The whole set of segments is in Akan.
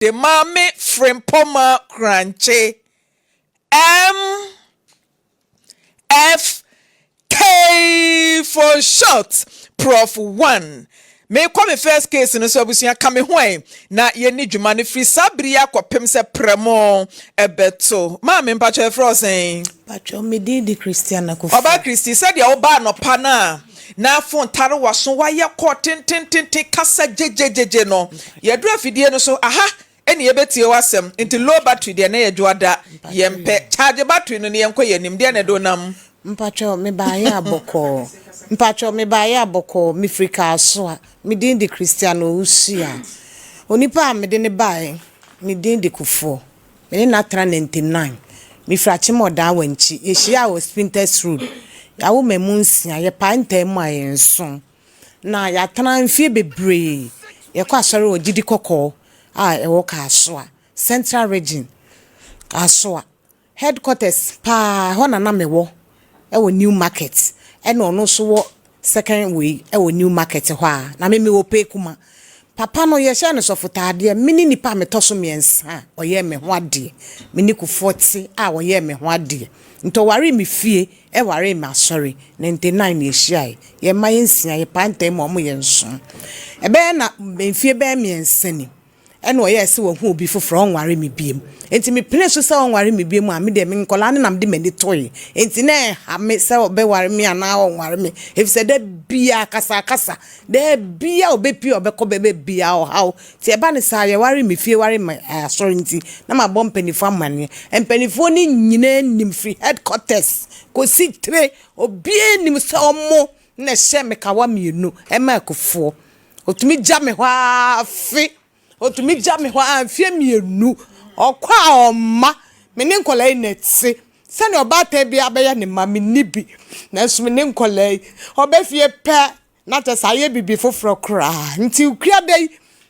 De Maame Frimpoma Korankye M F K for short, Prof 1. Mekɔ me first case no so. Abusua, ka me ho ɛ na yɛni dwuma no firi saa bere yi akɔpem sɛ prɛmo ɛbɛto. Maame, mpakyɛ, ɛfrɛ ɔsɛn? Patro, me din de Christiana Kofi. Ɔbaa Kristi, sɛdeɛ wobaa anɔpa no a na phone tare waso, wayɛ kɔ tentententen, kasa gyegyegyegye no, yɛduru afidie no so aha ɛne yɛbɛtie w'asɛm. Nti low battery deɛ, ne yɛ dwoada, yɛmpɛ. Charge battery no ne yɛnkɔ yɛn anim. Deɛ na ɛde nam? Mpatro, me baayɛ abɔkɔɔ. Mpatro, me baayɛ abɔkɔɔ, mefiri Kaasoa. Me din de Christiana Owusu a. Onipa a mede ne baeɛ, ne din de Kufuor. Me ne no atena 99. Mefiri Akyem Ɔdaa Wankyi. Yɛhyia wɔ Spintex Road. Yɛawo mmamu 6, yɛpae ntaa mu a yɛ 7. Na yɛatena mfie bebree. Yɛkɔ asɔre wɔ Gyidi Kɔkɔɔ a ɛwɔ Kaasoa, Central Region, Kaasoa. Headquarters paa hɔ na na mewɔ ɛwɔ New Market. Ɛna ɔno nso wɔ second way ɛwɔ New Market hɔ a na me mewɔ Pekuma. Papa no, yɛhyɛ no sɔfotaadeɛ. Me ne nipa a metɔ so 3 a ɔyɛɛ me ho adeɛ. Me ne Kufuor te a ɔyɛɛ me ho adeɛ. Nti ɔwaree me fie, ɛwaree me asɔre. 99 na yɛhyiaeɛ. Yɛn mma yɛ 6, yɛpae ntaa mu a ɔmo yɛ 7. Ɛbɛyɛ na mfie bɛyɛ 3 ni ɛna ɔyɛɛ sɛ wahu obi foforɔ, ɔnware me biem. Nti mepene so sɛ ɔnware me biem a, me deɛ, me nkɔlaa ne nam de m'ani toe. Nti na ɛha me sɛ ɔbɛware me anaa ɔnware me, efisɛ da bia kasakasa, da bia ɔbɛpie, ɔbɛkɔ bɛbɛ bia ɔhaw. Nti ɛba ne saa, yɛware me fie, ware me asɔre. Nti na mabɔ mpanimfoɔ amanneɛ. Mpanimfoɔ no nyinaa nim, firi headquarters kɔsi tire, obiara nim sɛ ɔmo na ɛhyɛ me kawa 2 ɛma Akufoɔ. Otumi gya me hɔ afe, otumi gya me hɔ a mfie 2, ɔkɔ a ɔmma. Me ne nkɔlaa yi na ɛte sɛnea ɔbaatan bi abɛyɛ ne ma me ni bi, nanso me ne nkɔlaa yi ɔbɛ fie pɛ na kyɛ sɛ ayɛ bibi foforɔ koraa. Nti okua da yi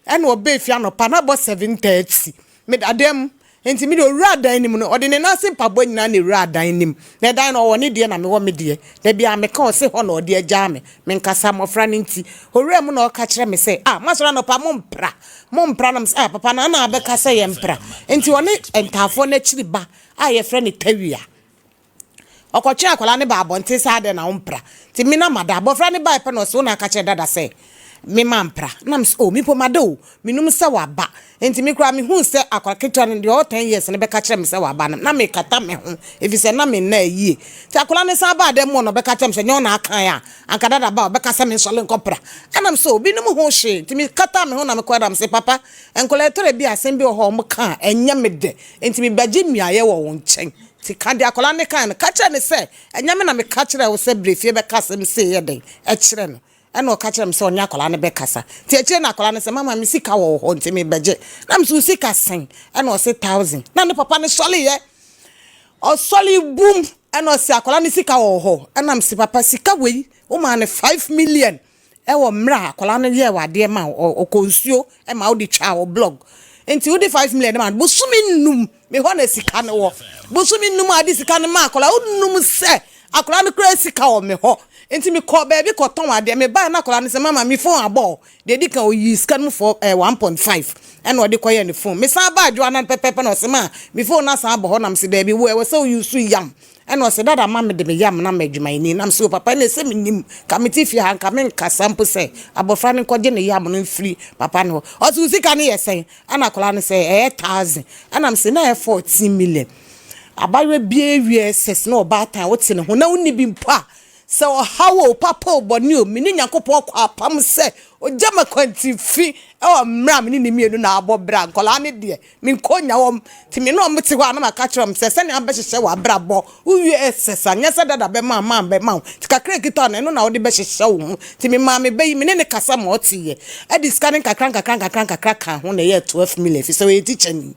ɛna ɔbɛ fie anɔpa na bɔ 7:30, meda dɛm. Nti mi de owura dan nim no, ɔde ne nan ase mpaboa nyinaa na ewura dan nim. Na ɛdan no, ɔwɔ ne deɛ na mewɔ me deɛ. Dabi a meka, ɔse hɔ na ɔde agyaa me. Menkasa mmɔfra no. Nti owura mu na ɔka kyerɛ me sɛ, "Ah, masɔrɔ anɔpa, mo mpra, mo mpra." Nam sɛ, "Ah, papa, na ana abɛka sɛ yɛ mpra?" Nti ɔne ntaafoɔ n'akyiri ba a yɛfrɛ no Tawia, ɔkɔtwe akwadaa ne ba abɔnten sɛ adɛn na wompra. Nti me na mada. Abɔfra ne ba pɛ na ɔsɛ wo na aka kyerɛ dada sɛ me ma mpra. Nam sɛ, "Oh, mipo mada o, menum sɛ waba." Nti me koraa mehu sɛ akwadaa ketewa no deɛ ɔwɔ 10 years no bɛka kyerɛ me sɛ waba no, na mekata me ho ɛfiri sɛ na me nna yie. Nti akwadaa no san baa dɛm mu na ɔbɛka kyerɛ me sɛ nyɛ ɔna akan a anka dada ba a ɔbɛka sɛ me nsɔle nkɔpra. Ɛnam sɛ obi nom ho hwee, nti mekata me ho na mekɔ. Nam sɛ, "Papa, nkwadaa ɛtɔrɔ bi, asɛm bi wɔ hɔ a ɔmo ka a ɛnyɛ me dɛ, nti mebɛgye mmuayɛ wɔ wo nkyɛn. Nti ka deɛ akwadaa ne kan no, ka kyerɛ ne sɛ ɛnyɛ me na meka kyerɛ wo sɛ bere fie bɛka asɛm sei yɛ den ɛkyerɛ no." Ɛna ɔka kyerɛ me sɛ ɔne akwadaa no bɛkasa. Nti akyire na akwadaa no sɛ, "Mama, me sika wɔ hɔ nti mebɛgye." Na me sɛ, "Wo sika sɛn?" Ɛna ɔse 1,000. Na ne papa no sɔleyɛ, ɔsɔle bum, ɛna ɔse akwadaa no sika wɔ hɔ. Ɛna me sɛ, "Papa, sika wei womaa no 5 million ɛwɔ mmerɛ a akwadaa no yɛɛ wadeɛ ma wo, ɔkɔ nsuo ɛma wode twa wɔ blog. Nti wode 5 million ma no, bosome 5 me hɔ na sika no wɔ. Bosome 5 a ade sika no ma akwadaa, wonum sɛ akwadaa no kura sika wɔ me hɔ. Nti mekɔ baabi kɔtɔn adeɛ, mebaeɛ na akwadaa no sɛ, 'Mama, me phone abɔ.' Deɛ di kan, oyi sika no mu fɔ 1.5 ɛna ɔde kɔyɛ ne phone. Mesan ba adwoa no pɛpɛpɛ na ɔsɛ, 'Ma, me phone no asan abɔ hɔ.' Nam sɛ, 'Daabi, wo ɛwɔ sɛ woyi so yam.' Ɛna ɔsɛ, 'Dada, ma me de me yam na ma adwumayɛni.' Nam sɛ, 'O papa, ɛna ɛsɛ menim ka mete fie ha nka menkasa mpo sɛ abɔfra no nkɔgye ne yam no mfiri papa no hɔ.' Ɔsɛ, 'Wo sika no yɛ sɛn?' Ɛna akwadaa no sɛ ɛyɛ 1,000. Ɛnam sɛ na ɛyɛ 14 million. Abayewa bie wie sɛs na ɔbaatan wote ne ho na wonni bi mpo a, sɛ ɔhaw o, papa o, bɔne o, mene Nyankopɔn kɔ apam sɛ ogya ma kwantifi ɛwɔ mmerɛ a mene ne mmienu na abɔ berɛ a nkɔlaa ne deɛ menkɔ nya wɔm. Nti me ne ɔmo te hɔ a, na maka kyerɛ ɔm sɛ sɛnea abɛhyehyɛ wɔ abrabɔ, wowie ɛsɛs a, nyɛ sɛ dada bɛma ama bɛma wo. Nti kakra kita no, ɛno na wode bɛhyehyɛ wo ho. Nti me maame bɛyi me ne ne kasa ma ɔteyɛ ɛde sika ne nkakra nkakra nkakra nkakra ka ho na ɛyɛ 12 million, fi sɛ ɔyɛ teacher ni.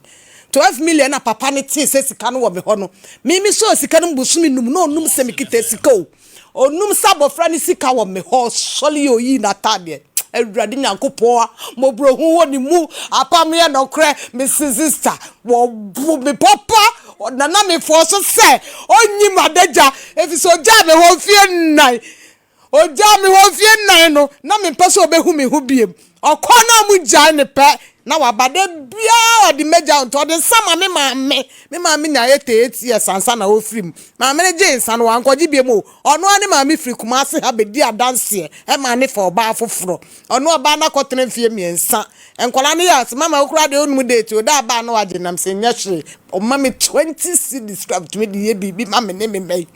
12 million na papa ne tee sɛ sika no wɔ me hɔ no, mimi sɔɔ sika no bosome 5 na ɔnum sɛ mekita sika o, ɔnum sɛ abɔfra ne sika wɔ me hɔ. Sɔle yɛ oyi n'ataadeɛ. Awurade Nyankopɔn a mmɔborɔhu wɔ ne mu, apam yɛ nɔkorɛ. Mese, sister, wɔbo me papa nana mefoɔ so sɛ ɔnyi m'adagya, ɛfiri sɛ ɔgyaa me hɔ mfie 4. Ɔgyaa me hɔ mfie 4 no, na mempɛ sɛ ɔbɛhu me ho biem. Ɔkɔ na mu gyae ne pɛ. Na waba da biara ɔde m'agya nti ɔde nsa ma me maame. Me maame nyaa 88 years ansa na ɔrefiri mu. Maame no gyee nsa no wankɔgye biom o. Ɔno ara ne maame firi Kumasi ha bɛdii adanseɛ maa no faa ɔbaa foforɔ. Ɔne ɔbaa no akɔtena mfeɛ mmiɛnsa. Nkwadaa no yɛ ase, mama wo koraa deɛ wonnim date o, da a baa na wagye nam sɛ nyɛ hwee. Ɔma me 20 cedis koraa metumi de yɛ biribi ma me ne me mma yi.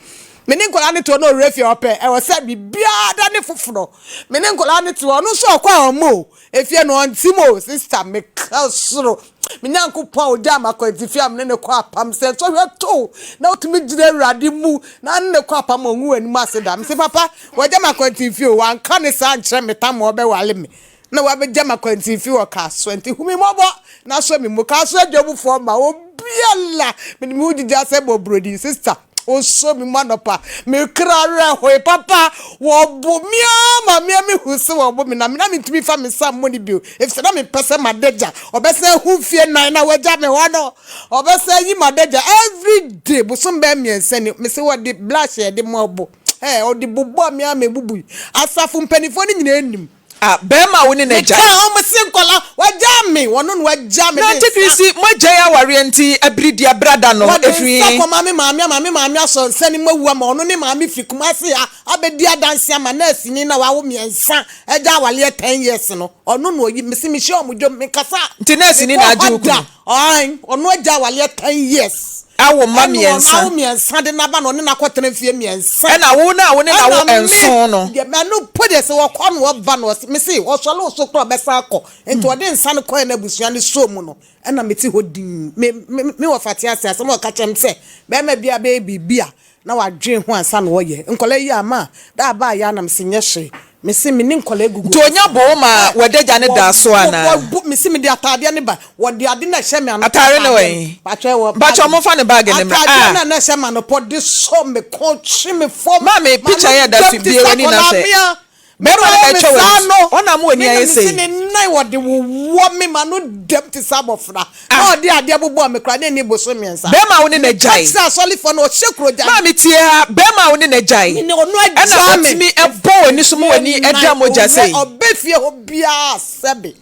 Me ne nkwadaa no te hɔ na ɔwerɛ fie a ɔpɛ, ɛwɔ sɛ biribiara da ne foforɔ. Me ne nkwadaa no te hɔ, ɔno nso ɔkɔ a ɔmma o. Efie no ɔnte mu o sister meka soro me Nyankopɔn a ogyaa me akwantifi a me ne no kɔ apam sɛ nsɔhwɛ to wo na wotumi gyina Awurade mu na ne no kɔ apam a ɔngu w'anim ase da mese papa wagya me akwantifi o wanka ne saa ankyerɛ me tam a ɔbɛwale me na wabɛgya me akwantifi wɔ Kasoa nti hu me mmɔbɔ na sɔ me mu Kasoa dwamufoɔ ma obiara mede me ho gyigya sɛ bɔbroni sister Wosɔ me mu anɔpa, me kra werɛ hoe papa. Wɔbo me ara ma me ara mehu sɛ wɔbo me, na me na mentumi mfa me nsa mmɔ no bio, efisɛ na mempɛ sɛ m'adagya ɔbɛsan ahu mfeɛ nnan na wagya me hɔ no. Ɔbɛsan ayi m'adagya everyday, bosom bɛyɛ mmiɛnsa ni. Mese wɔde blush a yɛde mmɔ bo, ɛɛ, ɔde bobɔɔ me ara ma ebubui. Asafo mpanimfoɔ no nyinaa nim. Ah, bɛɛma a wo ne no agyae. Mekaa wɔn se nkwadaa, wagyaa me, wɔno na wagyaa me de nsa. Nante Christy, moagyae awareɛ nti abiri di abrada no Wɔde ɛfiri. nsa kɔma me maame ama me maame asɔ nsa no mu awu ama ɔno ne maame firi Kumasi ha abɛdi adanse ama nɛɛseni no a wawo mmiɛnsa agya awareɛ ten years no, ɔno na ɔyi, mese mehyia wɔn dwam, menkasa, Nti nɛɛseni mekɔɔ na agye hɔ wo da, kunu? Aane, ɔno agya awareɛ ten years. Awo mma Ɛna ɔno mmiɛnsa. awo mmiɛnsa de n'aba na ɔne no akɔtena mfeɛ mmiɛnsa. Ɛna wo no a wo ne no awo Ɛna me nson no. deɛ ɛno mpo deɛ sɛ ɔkɔ na ɔba na ɔse mese ɔsɔre wo so koraa ɔbɛsan akɔ nti ɔde nsa no kɔɛ na abusua no sɔɔ mu no ɛna mete hɔ dinn me me me wɔfa te ase asɛm a ɔka kyerɛ me sɛ bɛrima biara bɛyɛ biribi a na wadwen ho ansa na ɔyɛ nkwadaa yi ama da aba a yɛ a na mese nyɛ hwee Mese me ne nkwadaa gugu Nti onya bo wo ma w'adagya no da so anaa? Wɔbo, mese mede ataadeɛ no ba, wɔde ade no a ɛhyɛ me anɔpa Ataare no ataadeɛ no, wɛn? mpakyɛ ɛwɔ bag Mpakyɛ mu. momfa ne bag no mmra. Ataadeɛ Ah! no a na ɛhyɛ me anɔpa, ɔde sɔ me kɔn, twe me fam, Maame, picture m'ano yi a ɛda so dam yi, te bue sɛ w'ani na akwadaa hwɛ. mea. Me Bɛrima na no na ɔyɛ me ɛtwa w'ani saa so. no, Ɔna ama w'ani me na ayɛ mese sei. ne nan wɔde wowɔ me, m'ano dam te sɛ abɔfra. Na Ah! ɔde adeɛ bobɔɔ me koraa na ɛnni bosome mmiɛnsa. Bɛrima a wo ne no Meka agyae. kyerɛɛ asɔrefoɔ no, ɔhyɛ kuro gya. Maame tie ha, bɛrima a wo ne no agyae. Me ne ɔno Ɛna agyaa me. ɔtumi bɔ w'ani so ma w'ani da mogya sei. Ɔbɛ fie hɔ biara sɛbe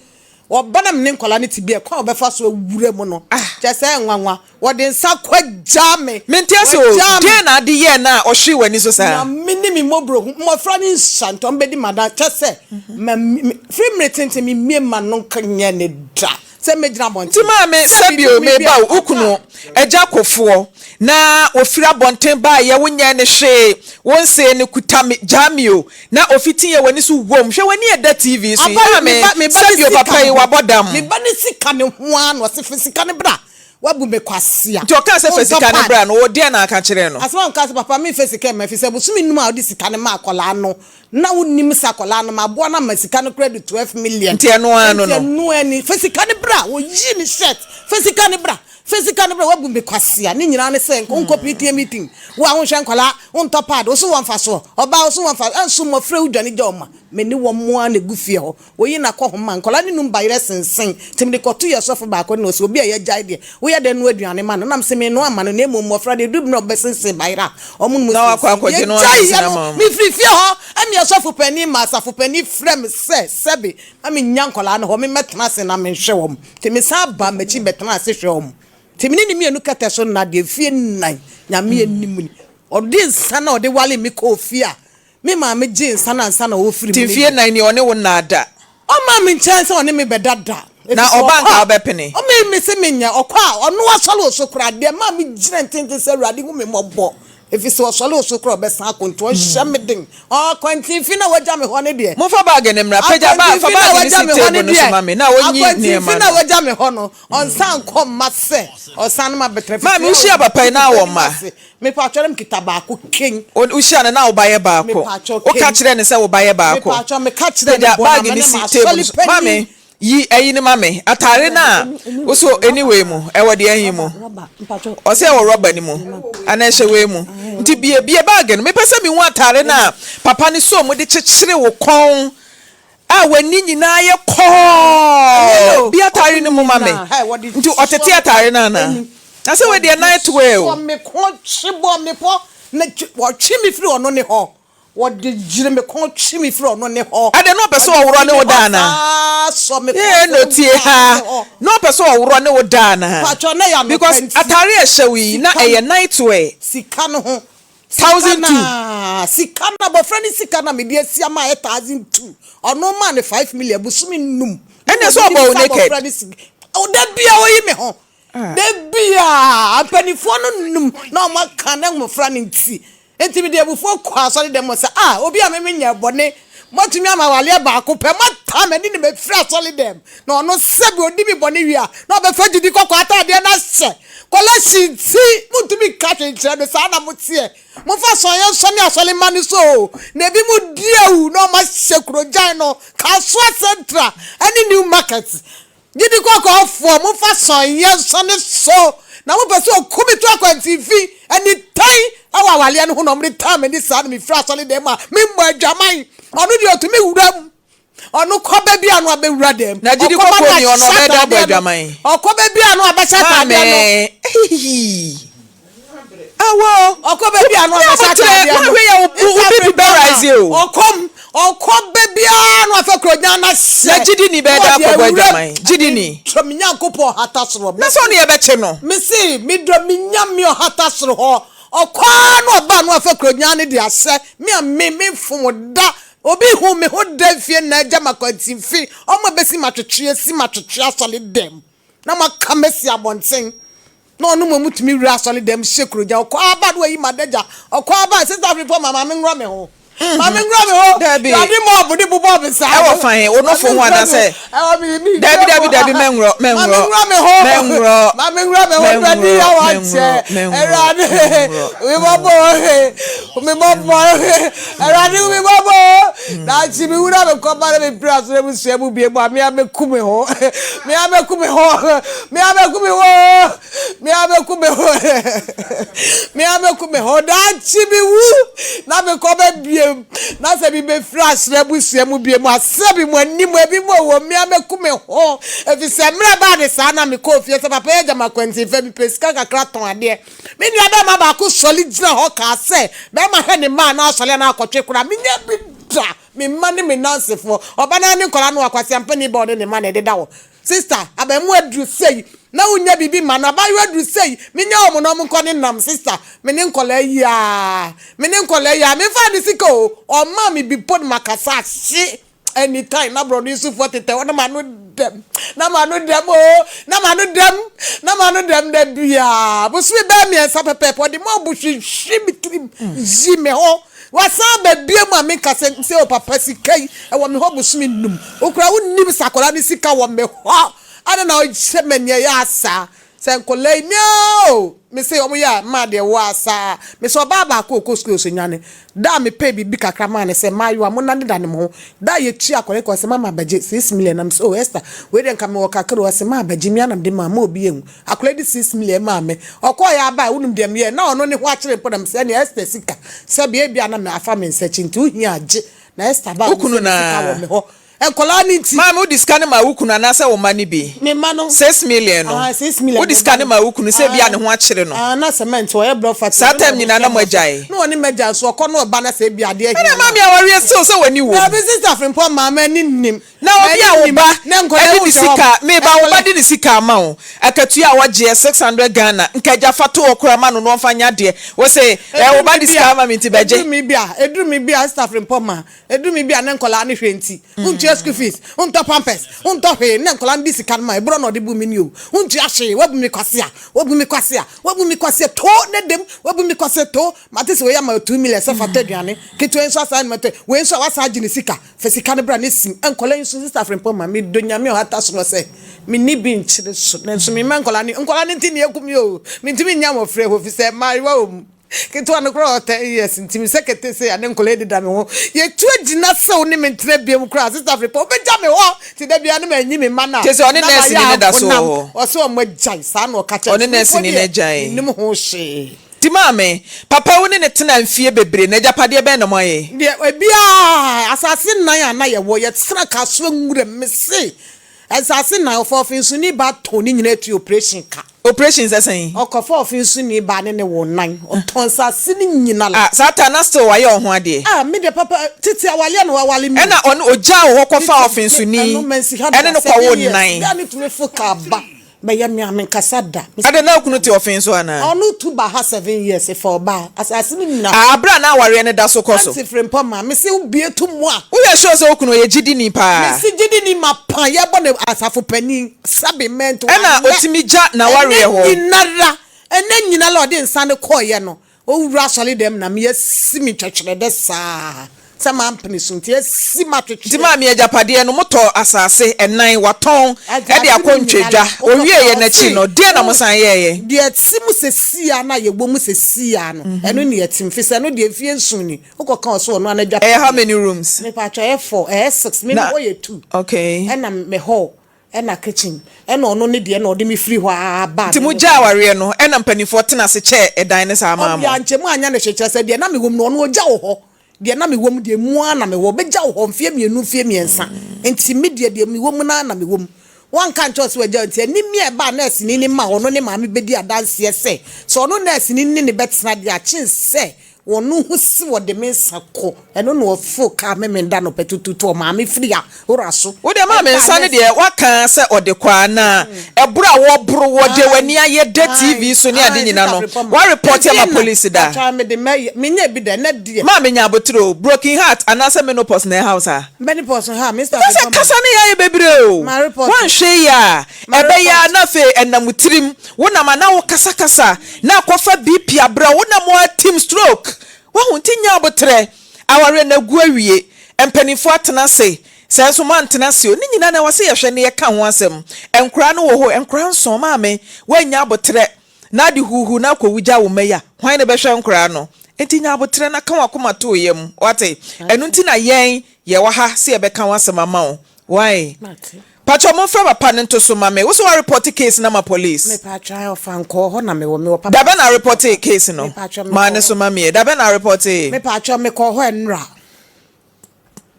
ɔba na me ne nkwadaa no te bi a, kwan a ɔbɛfa so awura mu no, kyerɛ sɛ nwanwa. Wɔde nsa kɔ gyaa me. Mente ase o, Wɔgyaa me. deɛn na ade yɛɛ no a ɔhwee w'ani so saa? Nyame ne me mmɔborɔhu, mmɔfra no nsua nti wɔbɛdi m'adanse. Kyerɛ sɛ, ma, me, firi mmere tenten memmue m'ano nka nyɛɛ no da. Sɛ mɛgyina abɔnten. Nti maame, Sɛ sɛbi o, biribi meba o, wo a, kunu, agya kofoɔ, na ɔfiri abɔnten baeɛ, wonyɛɛ no hwee, wonsee no, kuta me, gyaa me o, na ɔfitiiɛ w'ani so wom, hwɛ w'ani a ɛda TV so yi, Aba, me maame, ba, me ba ne sɛbi o, sika papa yi, ho. wabɔ dam. Me ba ne sika ne ho ara na ɔse fa sika no bra, wabu me kwasea. Nti ɔkaa sɛ fa Wontɔ sika no pad. bra no, wo deɛn na aka kyerɛɛ no? Asɛm a ɔkaa sɛ papa memfa sika mma ɛfiri sɛ bosome num a wode sika no maa akwadaa no, Na wonnim sɛ akwadaa no maboa no ama sika no koraa adu 12 million. Nti ɛno ara no Nti no. ɛno ara ni. Fa sika no bra. Wɔyii ne shirt. Fa sika no bra. Fa sika no bra. Woabu me kwasea. Ne nyinaa ne sɛ wonkɔ PTA meeting. Wo a wonhwɛ nkwadaa, wontɔ pad, wo so wɔ mfasoɔ. Ɔbaa wo so wɔ mfasoɔ. Ɛnso mmɔfra yi wodwane gya wɔn ma. Me ne wɔn ara na ɛgu fie hɔ. Woyi no akɔhoma. Nkwadaa no num bayerɛ sensen. Nti mede kɔto yɛn sɔfo baako no na ɔse, obi a yɛagyae deɛ, woyɛ dɛn noa aduane ma no? Na mese, mennoa mma no, na mmom mmɔfra deɛ, ɛduru berɛ a wɔbɛsensen bayerɛ a, wɔnom Na wakɔ sensen. akɔgye no Yɛgyaeɛ asensene no, ama wɔn. mefiri fie hɔ, ɛne yɛn sɔfo panin maa asafo panin frɛɛ me sɛ, sɛbe, ma mennya nkwadaa no hɔ, memmɛtena ase na menhwɛ wɔn. Nti mesan baa m'akyi bɛtenaa ase hwɛɛ wɔn. Nti me ne no mmienu kɛtɛ so nna deɛ, mfeɛ nnan, Nyame anim ni. Ɔde nsa no a ɔde waree me kɔɔ fie a, Me maame gyee nsa no ansa na ɔrefiri Nti mu no mfie deɛ. nnan ni ɔne wo nnaa da? Ɔmmaa me nkyɛn sɛ ɔne me bɛda da. Na Ɛfiri sɛ ɔba ɔkɔ anka a, wobɛpene? ɔme me se menyɛ. Ɔkɔ a, ɔno asɔre wo so koraa. Deɛ ɛmaa me gyina ntenten sɛ Awurade hu me mmɔbɔ. Ɛfiri sɛ ɔsɔre wo so koraa a, ɔbɛsan akɔ. Nti ɔnhyɛ me den. Akwantinfi no a wagya me hɔ no deɛ. Momfa baage no mmra. Pagya ba, fa Akwantinfi no a baage no wagya si me hɔ table no no so deɛ. ma me na ɔnyi Akwantinfi nneɛma no a no. wagya me hɔ no, ɔnsan nkɔ mma sɛ ɔsan ne m'abɛtena. Ɛfiri Maame, sɛ wohyia papa yi na ɔgu awɔ m'anim mma? ase. Mepatwɔ na mekita baako ken. Wo wohyia no na wo ba yɛ baako. Mepatwɔ Woka ken. kyerɛɛ no sɛ wo ba yɛ baako. Mepatwɔ meka kyerɛɛ no Pagya bɔ bag na no mene si table no m'asɔre so. panin. Maame, yi ayi no ma me. Atare no a wo so ɛni wei mu, ɛwɔ deɛ ɛhe mu? Ɔsɛ ɛwɔ rɔba no mu anaa ɛhyɛ wei mu. Nti bue bue bag no. Mepɛ sɛ mehu atare no a papa no sɔɔ mu de kyekyere wo kɔn A w'ani nyinaa yɛ kɔɔ. Bi atare no mu ma me. Nti ɔtete atare no anaa? Na sɛ wei deɛ night wear o. Wɔde me kɔn twe bɔ me pɔ na wɔtwe me firi ɔno ne hɔ. Wɔde gyere me kɔn twe me firi ɔno ne hɔ. Adɛn, na ɔpɛ sɛ Wɔde ɔworɔ firi ne me wo hɔ da anaa? saa sɔ me kɔn Ee, sɛ na otie wura ne ha. hɔ. Na ɔpɛ sɛ ɔworɔ ne wo da anaa? Mpakyɛw, na ɛyɛ anɔpa Because nti. atare a ɛhyɛ wo yi, na Sika no, ɛyɛ night wear. sika no ho. Sika 1002. na, sika no, abɔfra no sika na mede asi ama ayɛ 1002. Ɔno maa no 5 million bosome 5. Ne Ɛnna mmom sɛ mede ɔbɔ wo bisa naked. abɔfra no sika. Da bia ɔyi me ho. Ah. Da bia mpanimfoɔ no num na wɔn aka na mmɔfra no nti. Nti mede abufuo kɔ asɔre dɛm hɔ sɛ, ah, obi a meme nyɛ bɔne, moatumi ama awaleɛ baako pɛ, moataa m'ani ne mafiri asɔre dɛm. Na ɔno sɛbi ɔdi me bɔne wie a, na ɔbɛfa gyidi kɔkɔɔ ataadeɛ no ahyɛ. Kɔlɛhye nti, montumi nka hwee nkyerɛ no, saa na moteɛ. Momfa sɔnyɛ nsɔne asɔre mma no so o, na ebi mo di awu na ɔma hyɛ kurogyan no, Kasoa Central ne New Market. Gyidi kɔkɔɔfoɔ, momfa sɔnyɛ nsɔne so, na mopɛ sɛ ɔku me to akwantemfi, nitan wɔ awaleɛ no ho na wɔde tan m'ani saa na mefiri asɔredan mu a memmɔ adwaman. Ɔno deɛ ɔtumi wura mu. Ɔno kɔ baabi a no abɛwura dɛm. Na gyidi Ɔkɔba kɔkɔɔ no ni ɔno ahyɛ ɔbɛyɛ dɛ abɔ ataadeɛ no. adwaman. Ɔkɔ baabi a no abɛhyɛ ataadeɛ no. Maame, ehihi. Awɔ. Ɔkɔ baabi a no Ní abɛhyɛ abotrɛ, ataadeɛ no. woahwɛ yɛ wo wo Nsa bibi bɛ bere rise o. Ɔkɔm, ɔkɔ baabi a no afɛ kuro nyan ahyɛ. Na gyidi ni bɛyɛ dɛ Na ɔde akɔbɔ awura mu. adwaman. Gyidi ni. Medɔ me Nyankopɔn ɔhata soro hɔ. Na sɛ ɔne yɛbɛkye no. Mese, medɔ me Nyame ɔhata soro hɔ. Ɔkɔ ara na ɔba no afɛ kuro nyan no de ahyɛ. Me a me, memfom da. Obi hu me ho da mfie nnan agya makwantinfi, ɔmo abesi matwetwe asi matwetwe asɔre dɛm na moaka masi abɔnten na ɔno mmom tumi wura asɔre dɛm hyɛ kurogya ɔkɔ aba na wayi madagya ɔkɔ aba Sister Afripɔ ma maame nworɔ me ho maame nworɔ me ho Dabi. Awurade mɔɔbo de bobɔ me saa Ɛwɔ fa he? Wo nofo ho anaasɛ? Ɛwɔ me me Dabi dabi dabi mɛnworɔ mɛnworɔ maame nworɔ me ho mɛnworɔ maame nworɔ me ho Awurade mɛnworɔ yɛ wakyɛ mɛnworɔ Awurade mɛnworɔ me bɔbɔ me bɔbɔ Awurade hu me mmɔbɔ o. Daakye me wu na me kɔ ba na me pira so na abusua mu bie mu a, me a mɛku me ho. Me a mɛku me ho. Me a mɛku me ho o. Me a mɛku me ho. Me a mɛku me ho. Daakye me wu na me kɔ ba biem na sɛ me bɛfiri asra abusua mu bie mu a, sɛbi mo anim ebi mo wɔ me a mɛku me ho. Ɛfiri sɛ mmerɛ baa ne saa na me kɔɔ fie sɛ papa yɛ gyama kwantinfɛ mepɛ sika kakra tɔn adeɛ. Me nuabarima baako sɔre gyinaa hɔ kaa sɛ, Barima hwɛ ne mma anaa ɔsɔre anaa akɔtwe koraa. Menyɛ bi da! Me mma ne me nnansefoɔ. Ɔba no ara ne nkwadaa no akwaseampani ba a ɔne ne mma na ɛdeda hɔ. Sista, abaamua duru sei na wonnya biribi mma no. Abaayewa duru sei, menya wɔn na wɔnkɔ ne nam. Sista, me ne nkwadaa yi ara, me ne nkwadaa yi ara. Memfaa ne sika o, ɔmmaa me bi mpo na makasa ahye. Anytime na borɔno yi sofoɔ tetɛ hɔ na m'ano dɛm na m'ano dɛm oo na m'ano dɛm na m'ano dɛm da biara bosome bɛyɛ 3 pɛpɛɛpɛ ɔde mɔbo hwehwe me tirim yi me ho wasan aba bie mu a menka sɛ sɛ o papa sika yi ɛwɔ me hɔ bosome 5 okura wonim sɛ akwadaa ne sika wɔ me hɔ ana na ɔhyɛ m'ani ɛyɛ asa Sɛ nkɔlaa yi meaa o me se ɔmo yɛ a mmaa deɛ woaa saa me se ɔbaa baako ɔkɔ sukuu ɔsɛ nyane da a me pɛɛ biribi kakra maa no sɛ mmaayewa mo nane dane mo ho da a yɛtua akɔlaa yi ka ɔse mama bɛgye 6 million na me se oh Esther wei deɛ nka me wɔ kakra o ɔse maa bɛgye me a na mede maa ma obi anhu akɔlaa yi de 6 million maa me ɔkɔɔ yɛ abaɛ wonim deɛ meyɛɛ na ɔno ne ho akyere mpo na me se ɛneɛ Esther sika sɛbi ebia na me afa me nsa akyi nti wohia a gye na Esther baa Wo me kunu sɛ ne sika naa? wɔ me hɔ Nkwadaa no nti. Maame, wode sika no maa wo kunu anaasɛ wo mma no bi? Me mma no. 6 million no. Ah, 6 million. Wode sika no maa wo kunu sɛ ebia ne ho akyere no? Ah, na cement ɔyɛ block factory. Saa time nyinaa na moagyae? Na ɔne m'agya nso, ɔkɔ na ɔba na sɛ ebia adeɛ hia no. Ɛna maame awareɛ still sɛ w'ani wom? Daabi, Sister Frimpong, maame ani nnim. Na obi a wo ba de ne sika, meba, wo ba de ne sika ama wo, akatua a wɔgyeɛ 600 Ghana, nka agya fa to hɔ koraa ma no na ɔmfa nyɛ adeɛ, wo se, eh, wo ba de sika ama me nti bɛgye. Ɛduru me bi a, ɛduru me bi a, Sister Frimpong ma, ɛduru me bi a ne nkwadaa no hwɛ nti, wontua school fees, wontɔ pampers, wontɔ hwee, na nkwadaa no de sika no ma, ɛborɔ na ɔde bu me ni o, wontua hwee, wabu me kwasea, wabu me kwasea, wabu me kwasea, too ne dem, wabu me kwasea, too, mate sɛ wei ama wo 2 million sɛ fa tɔ aduane, ketewa yi nso asan de ma tɔ, wei nso a wasan agye ne sika, fa sika no bra na sim, nkwadaa yi nso, Sister Frimpong ma, medɔ Nyame a ɔhata soro sɛ, menni bi nkyere so, nanso memma nkwadaa no, nkwadaa no nti na yɛku me o, mentumi nnya mmɔfra hɔ, ɛfiri sɛ mmaayewa wɔ mu. Ketewa no koraa ɔwɔ 10 years nti me sɛ kete sei a ne nkwadaa deda me ho. Yɛtu agyina sɛ wo ne me ntena biom koraa Sister Frimpong wobɛgya me hɔ nti da biara ne manyi me mma no a Kyerɛ sɛ ɔne na nɛɛseni mayɛ no da so wɔ ahonam. hɔ? Ɔse ɔmo agyae saa na ɔka kyerɛ Ɔne me. Nso nɛɛseni mpo no deɛ agyae. mennim ho hwee. Nti maame, papa wo ne no tenaa mfie bebree no agyapadeɛ bɛn na moayɛ? Deɛ ebiaa asase nnan a na yɛwɔ yɛtena Kasoa nwuram mese nsase nnan ɔfɔɔfensoni ba tɔn ne nyinaa tua operation ka. Operation sɛ sɛn? Ɔkɔfa ɔfensoni baa ne ne woo nan. Ɔtɔn nsase no nyina la. Ah, saa ta na still wayɛ ɔho adeɛ. Ah, me deɛ papa, tete awaleɛ na wawale me o. Ɛna ɔno ɔgyaa wo hɔ kɔfaa Tete, ɛno ɔfensoni mansi ha da, ɛne no seven kɔwoo years. nan. Bia ne tumi fo kaa ba bɛyɛ me a, menkasa da. Adɛn, na wo kunu te ɔfen so anaa? Ɔno tu ba ha 7 years fa ɔbaa, asase no nyina. Ah, berɛ a na awareɛ no da so kɔ so. Auntie Frimpong ma, mese wo bue to mu a. Woyɛ sure sɛ wo kunu ɔyɛ gyidini paa? Mese gyidini mapa, yɛbɔ no asafo panin, sɛbe mɛnto Ɛna anyɛ. ɔtumi gya n'awareɛ Ɛnɛ hɔ. nyinara, ɛnɛ nyinara ɔde nsa no kɔeɛ no, Owura asɔre dɛm na me asi me twɛtwerɛdɛ saa sɛ mampene so nti asi Nti m'atwetweɛ. maame agyapadeɛ no motɔɔ asase ɛnan watɔn ɛde Asase akɔ no nyina ntwadwa la wokɔka owieɛ n'akyi ɔse no deɛn na wo mosan yɛɛyɛ? deɛ ɛte mu sɛsiaa no a yɛwɔ mu sɛsiaa no ɛno ne yɛte mu fisɛ ɛno deɛ mfie nson ni wokɔka ɔse ɔno ara Ɛyɛ how n'agyapadeɛ many rooms? Mepatwɔ ɛyɛ four ɛyɛ six me me Na hɔ yɛ two okay. ɛna me hall ɛna kitchen ɛna ɔno ne deɛ na ɔde me firi hɔ aa baa Nti me mo me gyaa hɔ. awareɛ no ɛna mpaninfoɔ tena ase kyɛɛ ɛdan no saa maa mo? Ɔbea nkyɛ mu anyɛ no hwee kyerɛ sɛ deɛ na mewɔ mu no ɔno ɔgya wo hɔ deɛ na mewɔ mu deɛ mu ara na mewɔ ɔbɛgya wo hɔ mfeɛ mmienu mfeɛ mmiɛnsa nti me deɛ deɛ mewɔ mu no ara na mewɔ mu wanka nkyerɛ wo sɛ wagya wo nti animia a ɛbaa nɛɛseni no ma ɔno ne maame bɛdi adanseɛ sɛ sɛ ɔno nɛɛseni ne ne bɛtena deɛ akyen sɛ Wɔn ho si wɔde me nsa kɔ. Ɛno na ɔforo kaa Memenda anɔpa tutuutu ɔmaa me firi a wora so. Wo deɛ maame Ɛbaa nsa no nɛɛse. deɛ woaka sɛ ɔde kɔ a na ɛboro a wɔboro wɔ deɛ w'ani ayɛ da TV so ne ade nyina no wa report ama police da? Mpakyɛw mede mɛyɛ menyɛ bi da ɛnɛ deɛ. Maame nya abotere o, broken heart anaasɛ menopause na ɛha wo saa? Menopause ha Mister Kyerɛ sɛ Frimpong ma. kasa no yɛ ayɛ bebree o, Ma report. woanhwɛ yie a Ma ɛbɛyɛ report. a na afei ɛnam wo tirim, wonam a na wokasakasa na akɔfa BP abrɛ wo, wonam a tim stroke, wahu nti nya aboterɛ, awareɛ no agu awie, mpaninfoɔ atena ase, sɛ nso moantena ase o, ne nyinaa no ɛwɔ sɛ yɛhwɛ na yɛka ho asɛm, nkoraa no wɔ hɔ, nkoraa nson, maame woannya aboterɛ na ade huuhuu na akɔwu gya wo mma yi a, hwan na ɛbɛhwɛ nkoraa no, nti nya aboterɛ na ka w'akoma to wo yam, wate, ɛno nti na yɛn yɛwɔ ha sɛ yɛbɛka w'asɛm ama wo, wai. Mate. Pakyɛw monfrɛ papa no nto so ma me. Wo so wa report case no ama police? Mepakyɛw ae ɔfa nkɔɔ hɔ na mewɔ mewɔ papa Dabɛn na reportee case no? Mepakyɛw Maa mekɔɔ ne hɔ. so ma me ɛ. Dabɛn na reportee? Mepakyɛw mekɔɔ hɔ ɛnora.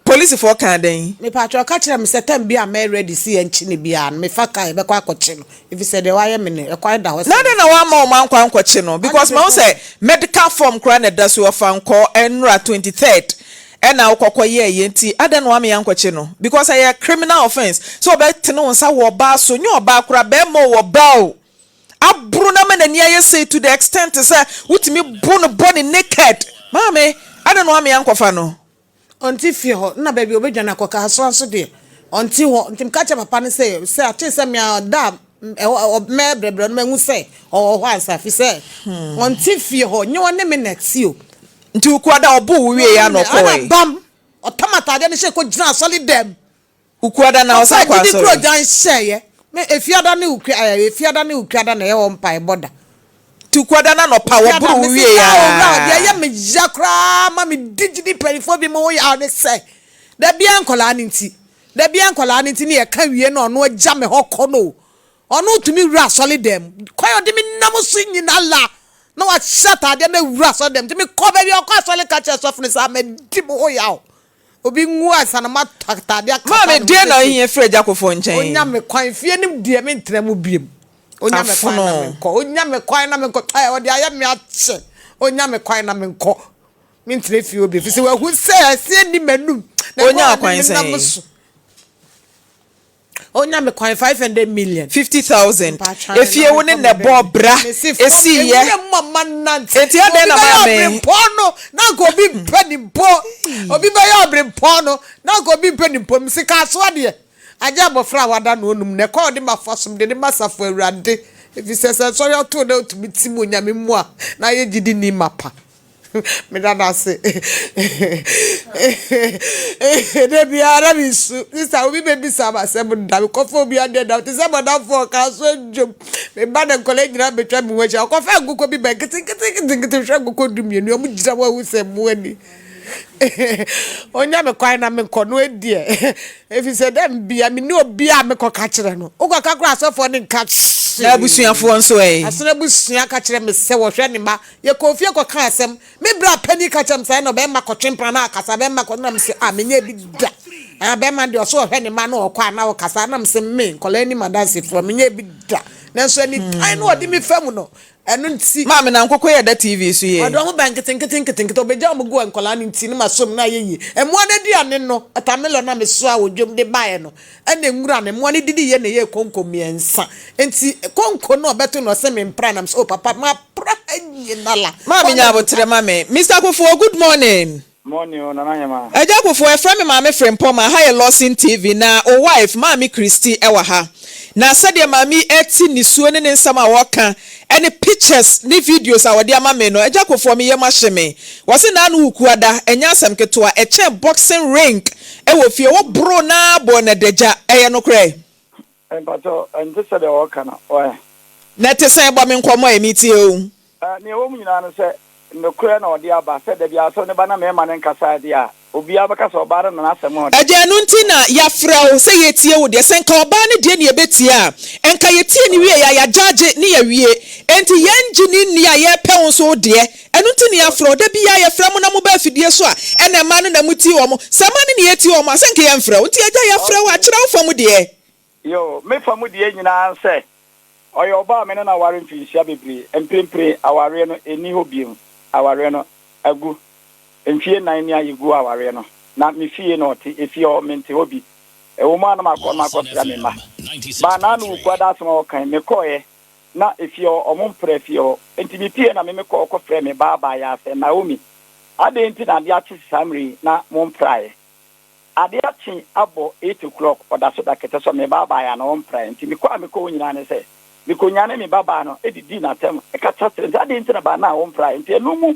Polisifoɔ kaa dɛn? Mepakyɛw ɔka kyerɛɛ me sɛ time biara a mɛyɛ ready sɛ yɛnkye no biara no mefa car yɛbɛkɔ akɔkye no efisɛ deɛ wayɛ me no ɛkwan da hɔ sɛ Na adɛn na wamma wɔn ankɔ ankɔkye no? Because mahu sɛ medical form koraa na ɛda so ɔfa nkɔ ɛnora 23rd. Ɛna wokɔ kɔ yɛɛ yɛ nti adɛn na wama yɛankɔkye no because ɛyɛ criminal offence sɛ ɔbɛtene wo nsa wɔ ɔbaa so nyɛ ɔbaa koraa bɛɛma o ɔbaa o aboro no ama n'ani ayɛ sei to the extent sɛ wotumi bo no bɔ ne naked maame adɛn na wama yɛankɔfa no. Ɔnte fie hɔ na baabi a ɔbɛdwane akɔ Kasoa nso deɛ ɔnte hɔ nti meka kyerɛɛ papa no sɛ sɛ akyere sɛ me a da a ɛhɔ mɛbrɛbrɛ no mahu sɛ ɔwɔ hɔ ansa firi sɛ ɔnte fie hɔ nyɛ ɔne me na ɛte o. Nti Ukuada ɔboo wo wieɛ a na Ɔna ɔkɔɔe? bam, ɔtam ataadeɛ no hyɛɛ kɔgyina asɔre dɛm. Ukuada na ɔsan Ɔfaa kɔ gyidi asɔre? kuro gyan hyɛeɛ. Me, Efiada ne Ukua, ɛɛ, Efiada ne Ukuada na ɛyɛ hɔ mpaebɔ da. Nti Ukuada no anɔpa Ukuada, wɔboro wo mese wieɛ daa owura, deɛ a? ɛyɛ me ya koraa ma me di gyidi mpanimfoɔ bi mo ho yaw ne sɛ, da biara nkwadaa no nti, da biara nkwadaa no nti ne yɛka wie na ɔno agya me hɔ kɔ no o. Ɔno tumi wura asɔre dan mu. Kwan a ɔde me nam so nyina la na wahyɛ ataadeɛ na awura asɔre dan mu. Nti mekɔ baabi a ɔkɔ asɔre ka kyerɛ sɔfo no sɛ madi mo ho yaw. Obi nwu ansa na matɔ ataadeɛ akata Maame, ne ho deɛn na sese. wohia firi Agya Kofoɔ nkyɛn? Onya me kwan. Fie no deɛ mentena mu biom. Onya me kwan na Afono. menkɔ. Onya me kwan na menkɔ. Ɛɛ, ɔde ayɛ me akyɛ. Onya me kwan na menkɔ. Mentena fie hɔ bio. Ɛfiri sɛ wahu sɛ ɛseɛ nni m'anum. Na ɛkwan Onya a ɔde kwan me nam sɛn? so. Onya me kwan 500 million. 50,000 Mpaatwa Efie na wo ne mekɔ na me ɛbɔɔ baabi. bra Mese fam esii yɛ. ewura mu ama nante. Enti adɛn Obi na bɛyɛ maame. ɔbrempɔn no na anka obi mpɛ ne mpo. Obi bɛyɛ ɔbrempɔn no na anka obi mpɛ ne mpo. Mese kasoa deɛ agye abɔfra a wada no onum na ɛkwan a ɔde ma fa som de ne ma asafo awurade. Efisɛ sɛ nsɔre ato na otumi tim Onyame mu a na ayɛ gyidi ni mapa. Meda no ase. Da biara na mesu. Sista, obi bɛbisa me asɛm da. Mekɔfa obi adeɛ da. Te sɛ bɔdamfoɔ a ɔka so adwam. Me ba ne nkwadaa nyinaa bɛtwa me ho ahyia. Ɔkɔfa nkokɔ bi ba nketenkete hwɛ nkokɔ 12. Wɔgyina hɔ ahu sɛ mmoa ni. Ɔnya me kwan na menkɔ no deɛ. Ɛfiri sɛ dɛ bia menni obiara a mekɔka kyerɛ no. Wokɔka koraa asɔfoɔ no nka hwee. Na abusuafoɔ nso ɛ? Asono abusua ka kyerɛ me sɛ wɔhwɛ ne mma. Yɛkɔɔ fie kɔkaa asɛm. Me bra panin ka kyerɛɛ me sɛ ɛna ɔbɛma kɔtwe mpena na akasa bɛma kɔ na mese ah menyɛɛ bi da. Ah bɛrima deɛ ɔsɛ ɔhwɛ ne mma na ɔkɔ a na ɔkasa na mesɛ me nkwadaa anim adansefoɔ menyɛ bi da nanso anitan no ɔde me fa mu no ɛno nti. Maame na nkokɔ yi a ɛda TV so yi. Ɔde wɔn ba nketenkete nketenkete ɔbɛgya wɔn gu nkwadaa no nti no ma som no ayɛ yie mmoa no aduane no watermelon na mesoa wɔ dwam de baeɛ no ɛna nwura no mmoa no didi yɛ na ɛyɛ konko mmiɛnsa nti konko no ɔbɛto no ɔsɛ mempra nam sɛ oh papa mapra ha nyinala. Maame nya aboterɛ ma me. Mister Kufuor good morning. Morning o Nana Hemaa. Agya Kufuor yɛfrɛ me Maame Frimpong aha yɛ Lawson TV na wo wife Maame Christy wɔ ha na sɛdeɛ maame yi ɛte nisuo ne ne nsɛm a ɔka ɛne pictures ne videos a ɔde ama me no Agya Kufuor me yam ahye me wɔse naano wo kuada ɛnyɛ asɛm ketewa ɛkyɛn boxing ring ɛwɔ fie wo boroo no ara bɔɔ no adagya ɛyɛ nokorɛ? Mpakyɛw ɛnte sɛdeɛ wɔka no ɛ. Na ɛte sɛn bɔ me nkɔmmɔ ɛ metie o. Nea ɛwɔ mu nyinaa ne sɛ, nokorɛ na ɔde aba, sɛ da biara asɛm no ba na mmarima no nkasa deɛ a, obiara bɛka sɛ ɔbaa no na n'asɛm ho ɔden. Agya, ɛno nti na yɛafrɛ wo sɛ yɛretie wo deɛ. Sɛ nka ɔbaa no deɛ na yɛbɛtie a, nka yɛtie no wieeɛ a, yɛagyagye ne yɛawie. Enti yɛngye no nni a yɛrepɛ wo nso wo deɛ. Ɛno nti na yɛafrɛ wo. Da biara yɛfrɛ mo na moba afidie so a, ɛna mmaa no na motie wɔn. Sɛ mmaa no na yɛtie wɔn a, sɛ nka yɛmfrɛ wo. Nti agya, yɛafrɛ wo a, kyerɛ wo fa mu deɛ. Yoo, me fa mu deɛ nyinaa nsɛ, ɔyɛ ɔbaa a me ne no aware mfirinhyia bebree, mprempren awareɛ no nni hɔ bio, awareɛ no agu, mfie nnan ni a yɛguu awareɛ no, na me fie na ɔte, efie hɔ mente hɔ bi, ɛwɔ mu a na makɔ na makɔsra me mma, baa naano Wukuada asɛm a ɔkae, mekɔeɛ na efie hɔ ɔmo mpra fie hɔ, enti mepie na me mekɔɔ kɔfrɛɛ me ba abaayaa sɛ, Naomi, adɛn nti na adeɛ akye saa mmerɛ yi na mompraeɛ? Ade akye abɔ eight o'clock ɔda so da kɛtɛ so a me ba baeɛ a na ɔmpraeɛ nti mekɔ a mekɔ hɔ nyinaa ne sɛ mekɔnyane me ba baa no didii n'atɛm kasa kyerɛ no sɛ adɛn nti na baa no a ɔmpraeɛ nti ɛno mu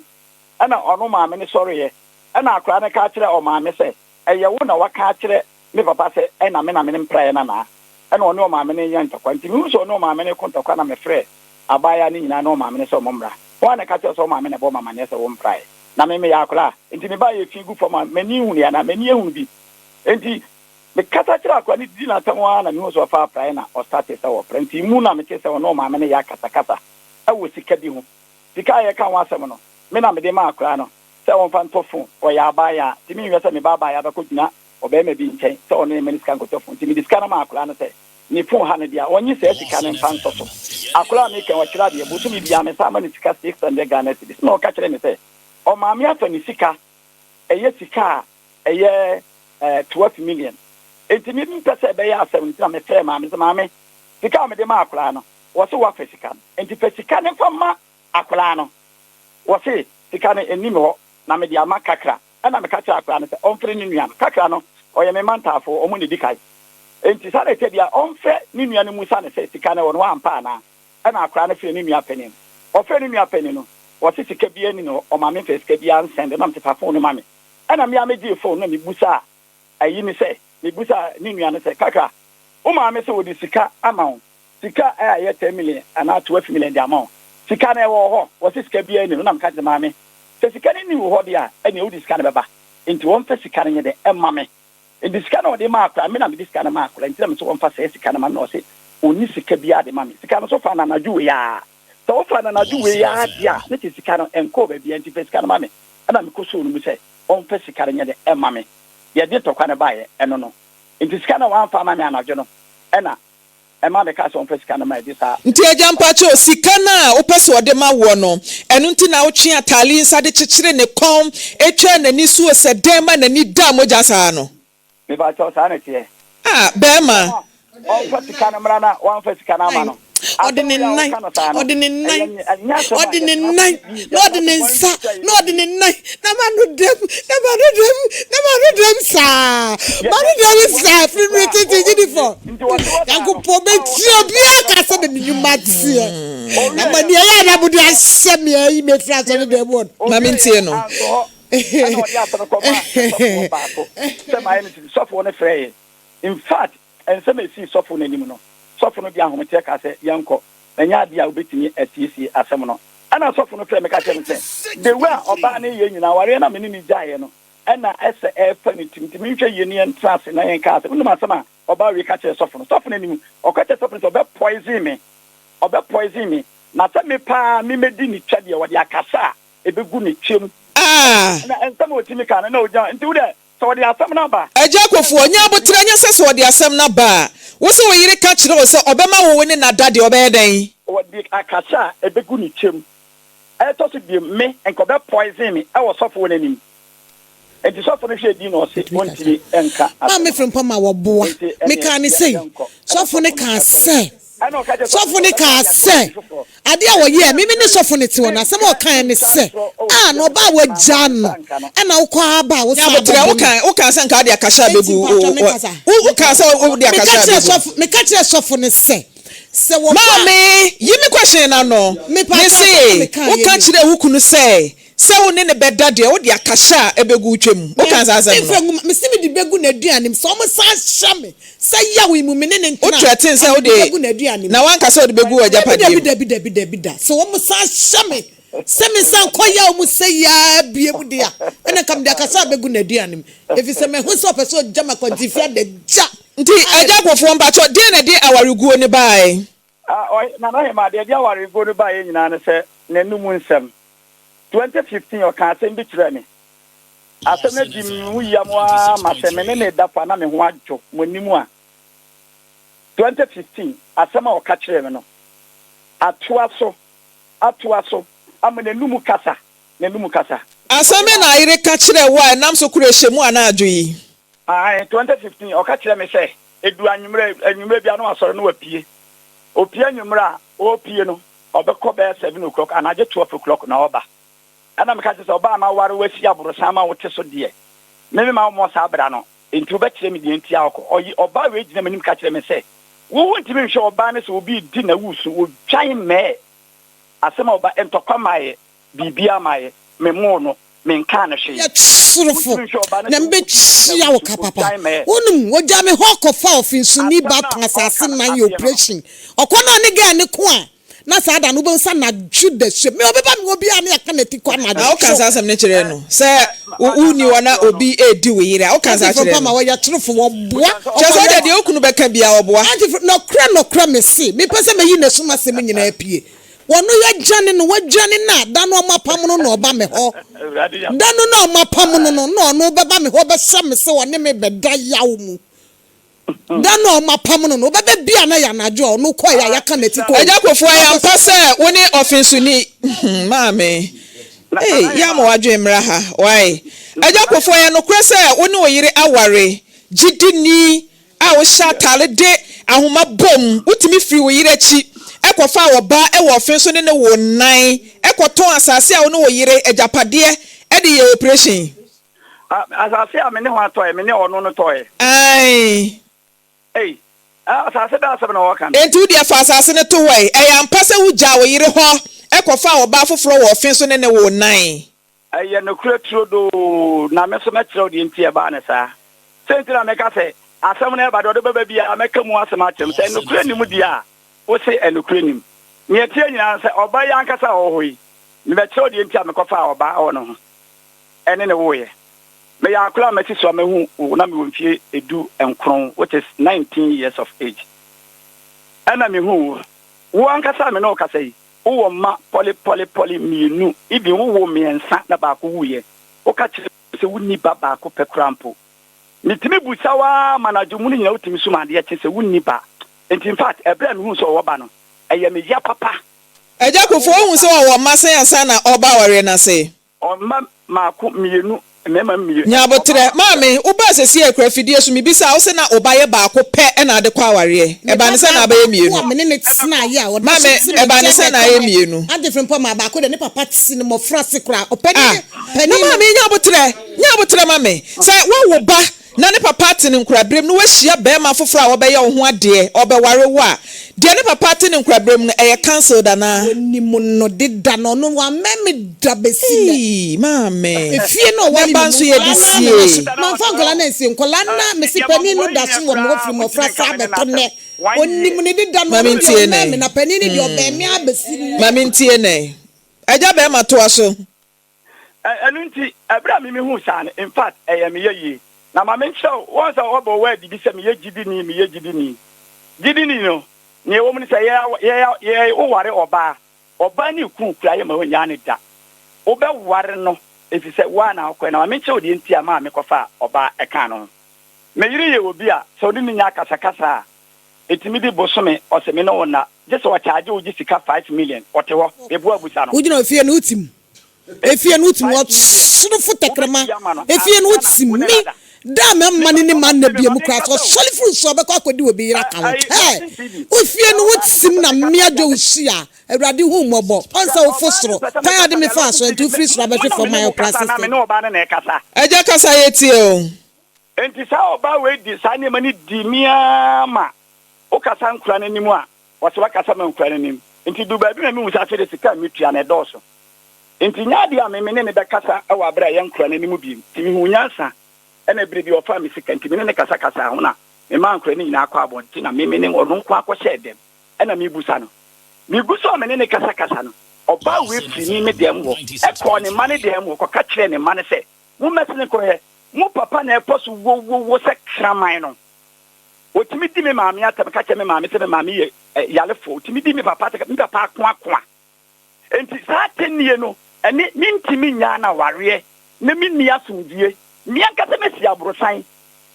na ɔno maame no sɔreeɛ ɛna akwadaa no ka kyerɛ ɔmaame sɛ ɛyɛ wo na waka akyerɛ me papa sɛ ɛna me na me mpraeɛ no anaa ɛna ɔne ɔmaame no nya ntɔkwa nti mehu sɛ ɔne ɔmaame no ko ntɔkwa na mefrɛ abaayewa no nyinaa ne ɔmaame no sɛ ɔmo mmra hwan na ɛka kyerɛ sɛ ɔmaame na ɛbɔ me amaneɛ sɛ wo mpraeɛ Na me meyɛ akwadaa, enti me ba yɛ fi gu fam a, m'ani nhunui anaa? M'ani ahunu bi. Enti mekasa kyerɛɛ akwadaa no didii n'atɛm ara na mehuu sɛ ɔfaa praeɛ na ɔstartee sɛ ɔrepra. Enti mu na metee sɛ ɔne ɔmaame no reyɛ akasakasa wɔ sika bi ho. Sika a yɛreka ho asɛm no, me na mede maa akwadaa no sɛ ɔmfa ntɔ fon. Ɔyɛ abaayaa, enti menhwɛ sɛ me ba abaayaa bɛkɔgyina ɔbarima bi nkyɛn sɛ ɔno ne mma no sika nkɔtɔ fon. Enti mede sika no maa akwadaa no sɛ ne fon ha no deɛ a, ɔnnye saa sika no mfa nsɔ so. Akwadaa a meka yi, ɔkyerɛ adeɛ. Bosome biara mesan ma no sika 600 Ghana cedis. Na ɔka kyerɛɛ me sɛ ɔmaame afa ne sika, ɛyɛ sika a ɛyɛ 12 million. Enti me mpɛ sɛ ɛbɛyɛ asɛm nti na mefrɛɛ maame sɛ, Maame, sika a mede maa akwadaa no, wɔse woafa sika no. Enti fa sika no fa ma akwadaa no. Wɔse sika no ɛnni me hɔ na mede ama Kakra. Ɛnna meka kyerɛɛ akwadaa no sɛ ɔmfrɛ ne nua no. Kakra no, ɔyɛ me mma ntaafo, wɔn na edi kan. Enti saa na ɛte biara, ɔmfrɛ ne nua no mmisa no sɛ sika no ɛwɔ ne hɔ ampa anaa. Ɛnna akwadaa no frɛɛ ne nua panin no. Ɔfrɛɛ ne nua panin no, ɔse sika biara nni ne hɔ, ɔma memfa sika biara nsɛnde. Na mese fa fon no ma me. Ɛnna me ara megyee fon no na mebisaa ayi no sɛ, mebisaa ne nua no sɛ, Kakra, wo maame se ɔde sika ama wo, Sika a ɛyɛ ten million anaa 12 million de ama wo. Sika no ɛwɔ wo hɔ? Wɔse sika biara nni hɔ. Na meka kyerɛ maame sɛ sika no nni wo hɔ deɛ a, ɛneɛ wode sika no bɛba. Nti wɔmfa sika no nyɛ dɛn mma me. Nti sika no a ɔde maa akwadaa no, me na mede sika no maa akwadaa no. Nti na mese wɔmfa saa sika no ma me. Na ɔse ɔnni sika biara de ma me. Sika no nso fa no anadwo wei ara. Sɛ wofa no anadwo wei ara deɛ a, ne kyerɛ sika no ɛnkɔɔ baabiara. Nti fa sika no ma me. Ɛna mekɔsoo no mu sɛ ɔmfa sika no nyɛ dɛn mma me. Yɛde ntɔkwa no baeɛ, ɛno no. Nti sika no a wamfa amma me anadwo no, ɛna ɛma me kaa sɛ ɔmfa sika no ma ɛde saa. Nti agya mpakyɛw sika no a wopɛ sɛ ɔde ma woɔ no ɛno nti na wotwe ataale yi nsa de kyekyere ne kɔn twaa n'ani so sɛ dɛn ma n'ani daa mogya saa no. Mepakyɛw saa na ɛteɛ. Ah bɛɛma. Ɔmfa sika no mmra na wamfa sika no ama no. Ɔde ne nan, ɔde ne nan, ɔde ne nan, na ɔde ne nsa, na ɔde ne nan, na ma no dɛm, na ma no dɛm, na ma no dɛm saa, ma no dɛm saa, firi mmiri tete gyidifo. Nyankopɔn bɛtua obiara ka sɛ de ne nnwuma teɛ. Na ma nea ɛyɛ a na mode ahyɛ me ayi me afiri asɔre dɛm hɔ no. Ma mentie no. Ɛna ɔde asɛm kɔmaa sɔfoɔ baako sɛ mayɛ no sisi. Sɔfoɔ no frɛɛ yɛn. In fact, Nsɛm a esii sɔfo no anim no, sɔfo no de ahometeɛ kaa sɛ, Yɛnkɔ. Ɛnyɛ ade a wobetumi asiesie asɛm no. Ɛnna sɔfo no frɛɛ me ka kyerɛɛ me sɛ, The way a ɔbaa no reyɛ nyinaa, awareɛ no a me ne no gyaeɛ no na ɛsɛ ɛrefa ne tirim, nti menhwɛ yie na yɛntena ase na yɛnka asɛm. Wonim asɛm a ɔbaa wei ka kyerɛɛ sɔfo no? Sɔfo no anim, ɔka kyerɛɛ sɔfo no sɛ, Ɔbɛ poison me. Ɔbɛ poison me. Na sɛ me paa memedi ne twa deɛ, ɔde akasa a ɛbɛgu ne tirim. Ah! Na nsɛm a ɔtumi kaa no, na ɔgyina hɔ. Nti wo deɛ. Sɛ ɔde asɛm no aba. Agya Kofoɔ, nya aboterɛ, nyɛ sɛ sɛ ɔde asɛm no aba a, wo se wo yere ka kyerɛ wo sɛ ɔbɛma wo wo ne no ada deɛ, ɔbɛyɛ dɛn? Ɔde akasa a ɛbɛgu ne kyɛm. Ɛtɔ so biom, me, nka ɔbɛ poison me wɔ sɔfoɔ no anim. Enti sɔfo no hwɛɛ din na ɔse Metumi ka ɔntumi saa. nka asɛm Maame no. Frimpong ma wɔboa. Enti ɛneɛ Mekaa no yɛ, sei, yɛnkɔ. Ɛna sɔfo no sɔfo no kaa sɔreɛ. sɛ, Ɛna ɔka kyerɛɛ sɔfo sɔfo no no sɛ ɔbɛma kaa de ato sɛ, obi foforɔ. adeɛ a wɔyɛɛ, me me ne Mentwa, sɔfo no te hɔ no, asɛm a mentwa, ɔkaeɛ ne mentwa sɛ, ntorɔ wɔ ah, fie na ɔbaa a mema wagyaa me no, nsa nka no. ɛna wokɔ ara ba a Nya wosan aboterɛ, abɛbo no. wokaa, wokaa sɛ nka wode akasa Enti abɛgu, mpakyɛ wo, menkasa, wo, wokaa menkasa. sɛ wode Meka akasa kyerɛɛ abɛgu. sɔfo, meka kyerɛɛ sɔfo no sɛ, sɛ wɔba a. Maame, yi me question no ano. Mepakyɛ Me asɛm a se, mekaeɛ woka nie. kyerɛɛ wo kunu sɛ, Sɛ wo ne no bɛda deɛ, wode akahyɛ a ɛbɛgu wo twam. Me, Wokaa saa asɛm memfa no? ngu ma, mese mede bɛgu n'aduane mu. Sɛ wɔsan hyɛ me sɛ yaw yi mu me ne no Wo ntena a, threaten sɛ anka mede wode, bɛgu n'aduane mu. na woanka sɛ wode bɛgu Dabi, w'agyapadeɛ dabi, mu. dabi, dabi, dabi da. Sɛ wɔsan hyɛ me sɛ mensan nkɔ yaw mu sɛ yi ara bio deɛ a, ɛnna anka mede akahyɛ a bɛgu n'aduane mu. Ɛfiri sɛ mahu sɛ ɔpɛ sɛ ɔgya me akwantifi adagya. Nti a Agya Kofoɔ mpakyɛw, deɛn na ɛde awareguo no baae? Ah, ɔhe, Nana Hemaa, deɛ ɛde awareguo no baeɛ nyinaa ne sɛ n'anum nsɛm. 2015 ɔkaa asɛm bi kyerɛɛ me. Asɛm no dii me mu yam ara ma sɛ me ne no reda fa na me ho adwo mo anim a. 2015 asɛm a ɔka kyerɛɛ me no, atoa so, atoa so ama n'anum kasa, n'anum kasa. Asɛm bɛn na ayere ka kyerɛɛ wo a ɛnam so koro ɛhyɛ mu anadwo yi? Aane, 2015 ɔka kyerɛɛ me sɛ ɛdu anwummerɛ, anwummerɛ biara na wasɔre na wapue. Ɔpue anwummerɛ a, ɔrepue no, ɔbɛkɔ bɛyɛ seven o'clock anadwo twelve o'clock na ɔba. Ɛna meka kyerɛ sɛ ɔbaa maware wo asi aborosan ma wote so deɛ, me mema wommɔ saa bra no, enti wobɛkyerɛ me deɛ nti a ɔkɔ. Ɔyi ɔbaa wei gyina m'anim ka kyerɛ me sɛ, wo wontumi nhwɛ ɔbaa no sɛ obi redi n'awusu, ɔdwan mmɛɛ asɛm a ɔba, ntɔkwa mmaeɛ, biribiara mmaeɛ, memmoo no, menkaa no hwee. Yɛ torofo, Wontumi nhwɛ ɔbaa no na sɛ obi redi mebɛtua wo n'awusu, ka papa. ɔdwan mmɛɛ. Wonim, wɔgyaa me hɔ kɔfaa ɔfensoni Asɛm ba no tɔn a asase ɔreka no nan yɛ aseɛ no no. operation. Ɔkɔ na ɔne girl no ko a, na saa da no wobɛhu sɛ anadwo dasuo. Me obi ba me hɔ biara na yɛaka n'ati kɔ Na woka anadwo. saa asɛm no kyerɛɛ no sɛ wonni hɔ na obi redi wo yere a, woka saa Auntie kyerɛɛ Frimpong ma no? wɔyɛ torofo, wɔboa, Kyerɛ sɛ ɔkɔyɛ. wodeɛ deɛ wo kunu bɛka biara ɔboa. Auntie Fri, nɔkorɛ nɔkorɛ mese, mepɛ sɛ meyi n'asum asɛm nyinaa apue. Wɔno yɛdwane no, wɔadwane no a, da no wɔapam no na ɔba me hɔ. Da no na wɔapam no no, na ɔno bɛba me hɔ bɛhyɛ me sɛ ɔne me bɛda yaw mu. Da no a wɔapam no no, ɔbɛba bi a na ɛyɛ anadwo a ɔno kɔeɛ a yɛaka n'ati kɔɔ Agya Kofoɔ, na ɛyɛ ɔpɛ ampa sɛ. sɛ wo ne ɔfensoni Maame, ei, yɛ ama w'adwene mmra ha, wai. Agya Kofoɔ, ɛyɛ nokorɛ sɛ wo ne wo yere aware, gyidini a wohyɛ atare de ahoma bom, wotumi firi wo yere akyi kɔfaa ɔbaa wɔ ɔfe so ne no woo nnan, kɔtɔn asase a wo ne wo yere agyapadeɛ de yɛɛ operation. Asase a me ne hwan tɔeɛ? Me ne ɔno no tɔeɛ. Ae. Ei, asase bɛn asɛm na wɔreka no? Enti wo deɛ fa asase no to hɔ ɛ. Ɛyɛ ampa sɛ wogyaa wo yere hɔ kɔfaa ɔbaa foforɔ wɔ ɔfe so ne no woo nnan? Ɛyɛ nokorɛ turodoo, na me nso mɛkyerɛ wo deɛ nti a ɛbaa no saa. Sei nti na meka sɛ, asɛm no reba, deɛ ɔde bɛba biara, mɛka mu asɛm akyerɛ mo. Sɛ nokorɛ nni mu deɛ a, wose nokorɛ nnim. Deɛ ɛteɛ nyinaa ne sɛ, ɔbaa yi ankasa a ɔwɔ hɔ yi, mebɛkyerɛ wo deɛ nti a mekɔfaa ɔbaa wɔ ne ho ne no woeɛ. Meyɛ akwadaa a masi so a mahu wo na mewɔ mfeɛ 19, which is 19 years of age, ɛna mehuu wo. Wo ankasa a me ne wo kasa yi, Wowɔ mma pɔlepɔlepɔle mmienu, even wowoo mmiɛnsa na baako wuiɛ. Woka kyerɛ me sɛ wonni ba baako pɛ koraa mpo. Metumi busa wo ara ma anadwo mu no nyinaa wotumi sum adeɛ kye sɛ wonni ba. Nti in fact ɛberɛ a mehuu sɛ ɔwɔ ba no, ɛyɛ me ya papa. Agya Sɛ Kufuor, wowɔ wohu ba. sɛ ɔwɔ mma sɛn ansa na ɔreba awareɛ no ase? Ɔmma mmaako, mmienu, mmarima mmienu, Nya ɔbaa aboterɛ. baako pɛ. Maame, wobaa sesie akura afidie so, mebisaa wo se na wo ba yɛ baako pɛ na ade kɔ awareɛ. Me Ɛbaa ba ne sɛn na baa abɛyɛ baako a mmienu? me ne no tenaeɛ a ɔda so Maame, te me ɛbaa ne nkyɛn sɛn na bɛka ayɛ me. mmienu? Auntie Frimpong maa baako deɛ ne papa te no mmɔfraase koraa. Ɔpanin Ah, ne na panin no. maame nya aboterɛ, nya aboterɛ ma me. Sɛ woawo ba na ne papa ate no nkoraberem na wahyia barima foforɔ a ɔbɛyɛ wo ho adeɛ, ɔbɛware wo a, deɛ ne papa ate no nkoraberem no, ɛyɛ cancelled anaa? Wɔnim no deda na ɔno wammɛn me da bɛsi nnɛ. Eii maame, Efie no a na ɔware ba me mu nso yɛde nkwadaa no ara na ɛda so. sie. Mamfa nkwadaa no ansie, nkwadaa no ara, mese panin no da so wɔ me hɔ firi mmɔfra saa bɛto nnɛ. Ɔnim no deda na Ma ɔno deɛ mentie ɔmmɛn me nɛ. na panin no deɛ ɔbɛn me ara bɛsi nnɛ. Ma mentie nɛ. Agya bɛrima toa so. Ɛno nti, ɛberɛ a me mehuu saa no, in fact, ɛyɛ me ya yie. Na ma menkyerɛ wo, woahu sɛ wɔbɔ word bi sɛ meyɛ gyidini, meyɛ gyidini. Gyidini no, nea ɛwɔ mu ne sɛ, yɛ, yɛ, yɛ, woware ɔbaa, ɔbaa ne kunu koraa yɛmma wonnyaa no da. Wobɛware no. Efisɛ wo ara na wokɔe, na ma menkyerɛ wo deɛ nti a maa mekɔfaa ɔbaa ɛkaa no ho. Me yere yɛ obi a sɛ wo ne no nya akasakasa a, ɛtumi di bosome, ɔse me ne wo nna, gye sɛ ɔkyaagye wo gye sika 5 million, ɔte hɔ, meboa abusa no. Wogyina ofie no wotim. Efie no wotim 5 million, ɔsorofo tɛkrɛma. wobɛtua ama no Efie no ansa na wotim wo ne me no ada. da a mɛma ne ne ma nna Mepa bie kyɛw mu ma koraa sɛ menkasa o. ɔsɔre firi so a ɔbɛkɔ akɔdi obi yere aka ho. Ayi, Hɛ! Nelson TV, Ofie sɛ no ɔbaa no mpɛ wotim sɛ na mekasa mmea a, dwo wo hyia. Awurade hu mmɔbɔ. Ɔn sɛ sɛ wofo ɔbaa no soro. mpɛ sɛ Kwan a ɔde mekasa me deɛ, faa Nelson so TV, nti wofiri soro mo abɛhwe na me fam ne ayɛ mo ɔpra kasa anaa me system. ne ɔbaa no na ɛkasa? Agya, kasa, yɛtie o. Enti saa ɔbaa wei di saa nneɛma no di me ara ma wokasa nkora no anim a, wɔsɛ wakasa ma nkora no anim. Nti du baabi na mehu sɛ afei de sika a metua no ɛdɔɔso. Nti nyɛ adeɛ a me me ne ne bɛkasa wɔ aberɛ a ɛyɛ nkora no anim bio. Nti mehuu nyansa ɛna berɛ bi ɔfaa me sika nti me ne ne kasakasaa ho na memaa nkora no nyinaa kɔ abɔnten na me me ne ɔno nko akɔhyɛɛ dɛm ɛna mebusa no. Megu so a me ne ne kasakasa no, ɔbaa wei firi me me dɛm hɔ ɛkɔɔ ne mma ne dɛm hɔ kɔka kyerɛɛ ne mma no sɛ, mommɛsene nkɔhwɛ mo papa na ɛpɔ so wowowo sɛ kraman no. Otumi di me maame atɛm ka kyerɛ me maame sɛ me maame yɛ yarefo. Otumi di me papa atɛm, me papa akoakoa. Enti saa atɛnnie no, ɛne mentumi nyaa no awareɛ na menni asomdwie. Me ankasa masi aborosan.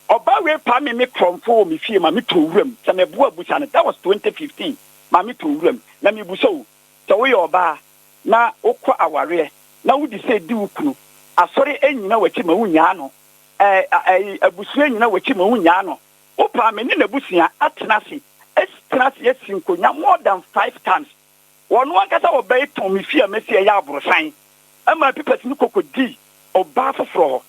Ɔbaa wei paa me me korɔmfo wɔ me fie ma metɔ wuram. Sɛ mɛboa abusa no, that was 2015, ma metɔ wuram. Na mebusa o, sɛ woyɛ ɔbaa na wokɔ awareɛ na wode sɛ di wo kunu, asɔre nnyina w'akyi ma wonyaa no, abusua nyina w'akyi ma wonyaa no. Wopaa me ne n'abusua atena ase, tena ase asi nkonnwa more than five times. Wɔn ankasa wɔbɛyɛ tɔn me fie a masi ɛyɛ aborosan ɛma papers no kɔkɔ di ɔbaa foforɔ hɔ.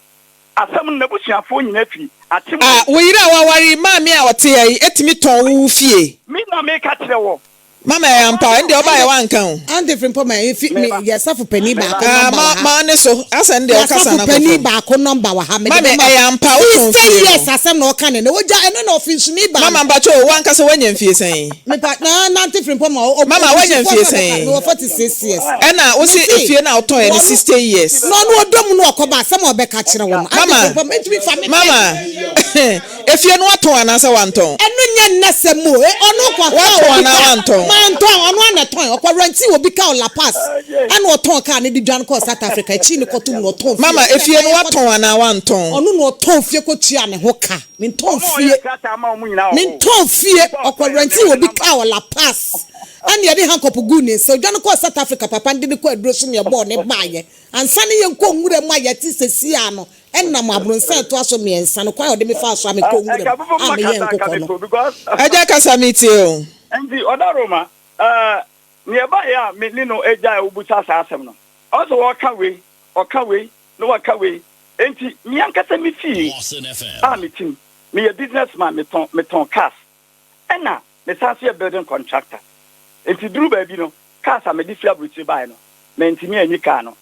Asɛm no n'abusuafoɔ nyinaa firi atem. A wo yere a waware yi, maame a ɔte ha yi etumi tɔn wo fie? Me na meka kyerɛ wɔ. Mama, ɛyɛ ampa, ɛn deɛ ɔbaa yɛ wanka o. Auntie Frimpong, ma efi me Meba. yɛ safo panin Meba. baako Ah, nɔmba wɔ ma ha. ma ne so asɛ ne deɛ Yɛ ɔkasa safo na panin kɔfam. baako nɔmba wɔ ha. Mede Mame, bɛma ɛyɛ ampa wotɔn 60 fie years no? asɛm na ɔka ne na ogya ɛno na ɔfi nsumi ba Mama no. mpakyɛ o, wankasa wanya mfie sɛn? Mepa na nante Frimpong ma o Mama, wanya obusufoɔ mfie sɛ ɔbɛka sɛn? mewɔ 46 years. Ɛna wosi Mese efie na wotɔn yɛ no wɔno 60 years. na ɔno ɔdɔ mu no ɔkɔba asɛm a ɔbɛka kyerɛ wo no. Auntie Mama, Frimpong, mentumi fa me pɛ. Mama, efie no watɔn anaasɛ wantɔn? Ɛno nyɛ nnɛsɛm o. Ɔno kɔ kaa Watɔn obi anaa kaa wantɔn? Mantɔn, ɔno ana tɔn. Ɔkɔ rent obi kaa La Paz ɛna ɔtɔn kaa ne de dwan kɔɔ South Africa. Akyi ne kɔto mu na ɔtɔn fie. Mama, efie no watɔn anaa wantɔn? Ɔno na ɔtɔn fie kɔtua ne ho ka. Mentɔn Ɔmo a fie. ɔyɛ krataa ma ɔmo nyinaa wɔ hɔ o. Mentɔn fie. Nipa a Ɔkɔ ɔtɔn yɛ rent mewɔ ne obi number. kaa wɔ La Paz ɛna yɛde handcuff guu ne nsa. Odwane kɔɔ South Africa, papa no de ne kɔ aduro so ne ɛbɔɔ ne baayɛ. Ansa ne yɛnkɔ nwura mu a yɛte sɛsi a no, ɛnam abrɔnsan ɛtoa so mmiɛnsa no kwan a ɔde me faa so a mekɔ nwura Ɛka mu fufu a ma meyɛ kasa nka nkokɔ me no. po because Agya, kasa, metie o. Nti ɔdaroma nea ɛbaeɛ a me ne no agya a wobusa saa asɛm no, ɔsɛ wɔka wei, ɔka wei na wɔka wei. Nti me ankasa me fie a me tim, meyɛ business man, metɔn cars ɛna mesan so yɛ building contractor. Nti duru baabi no, cars a mede fi aburokyire baeɛ no, mantumi anyi car no.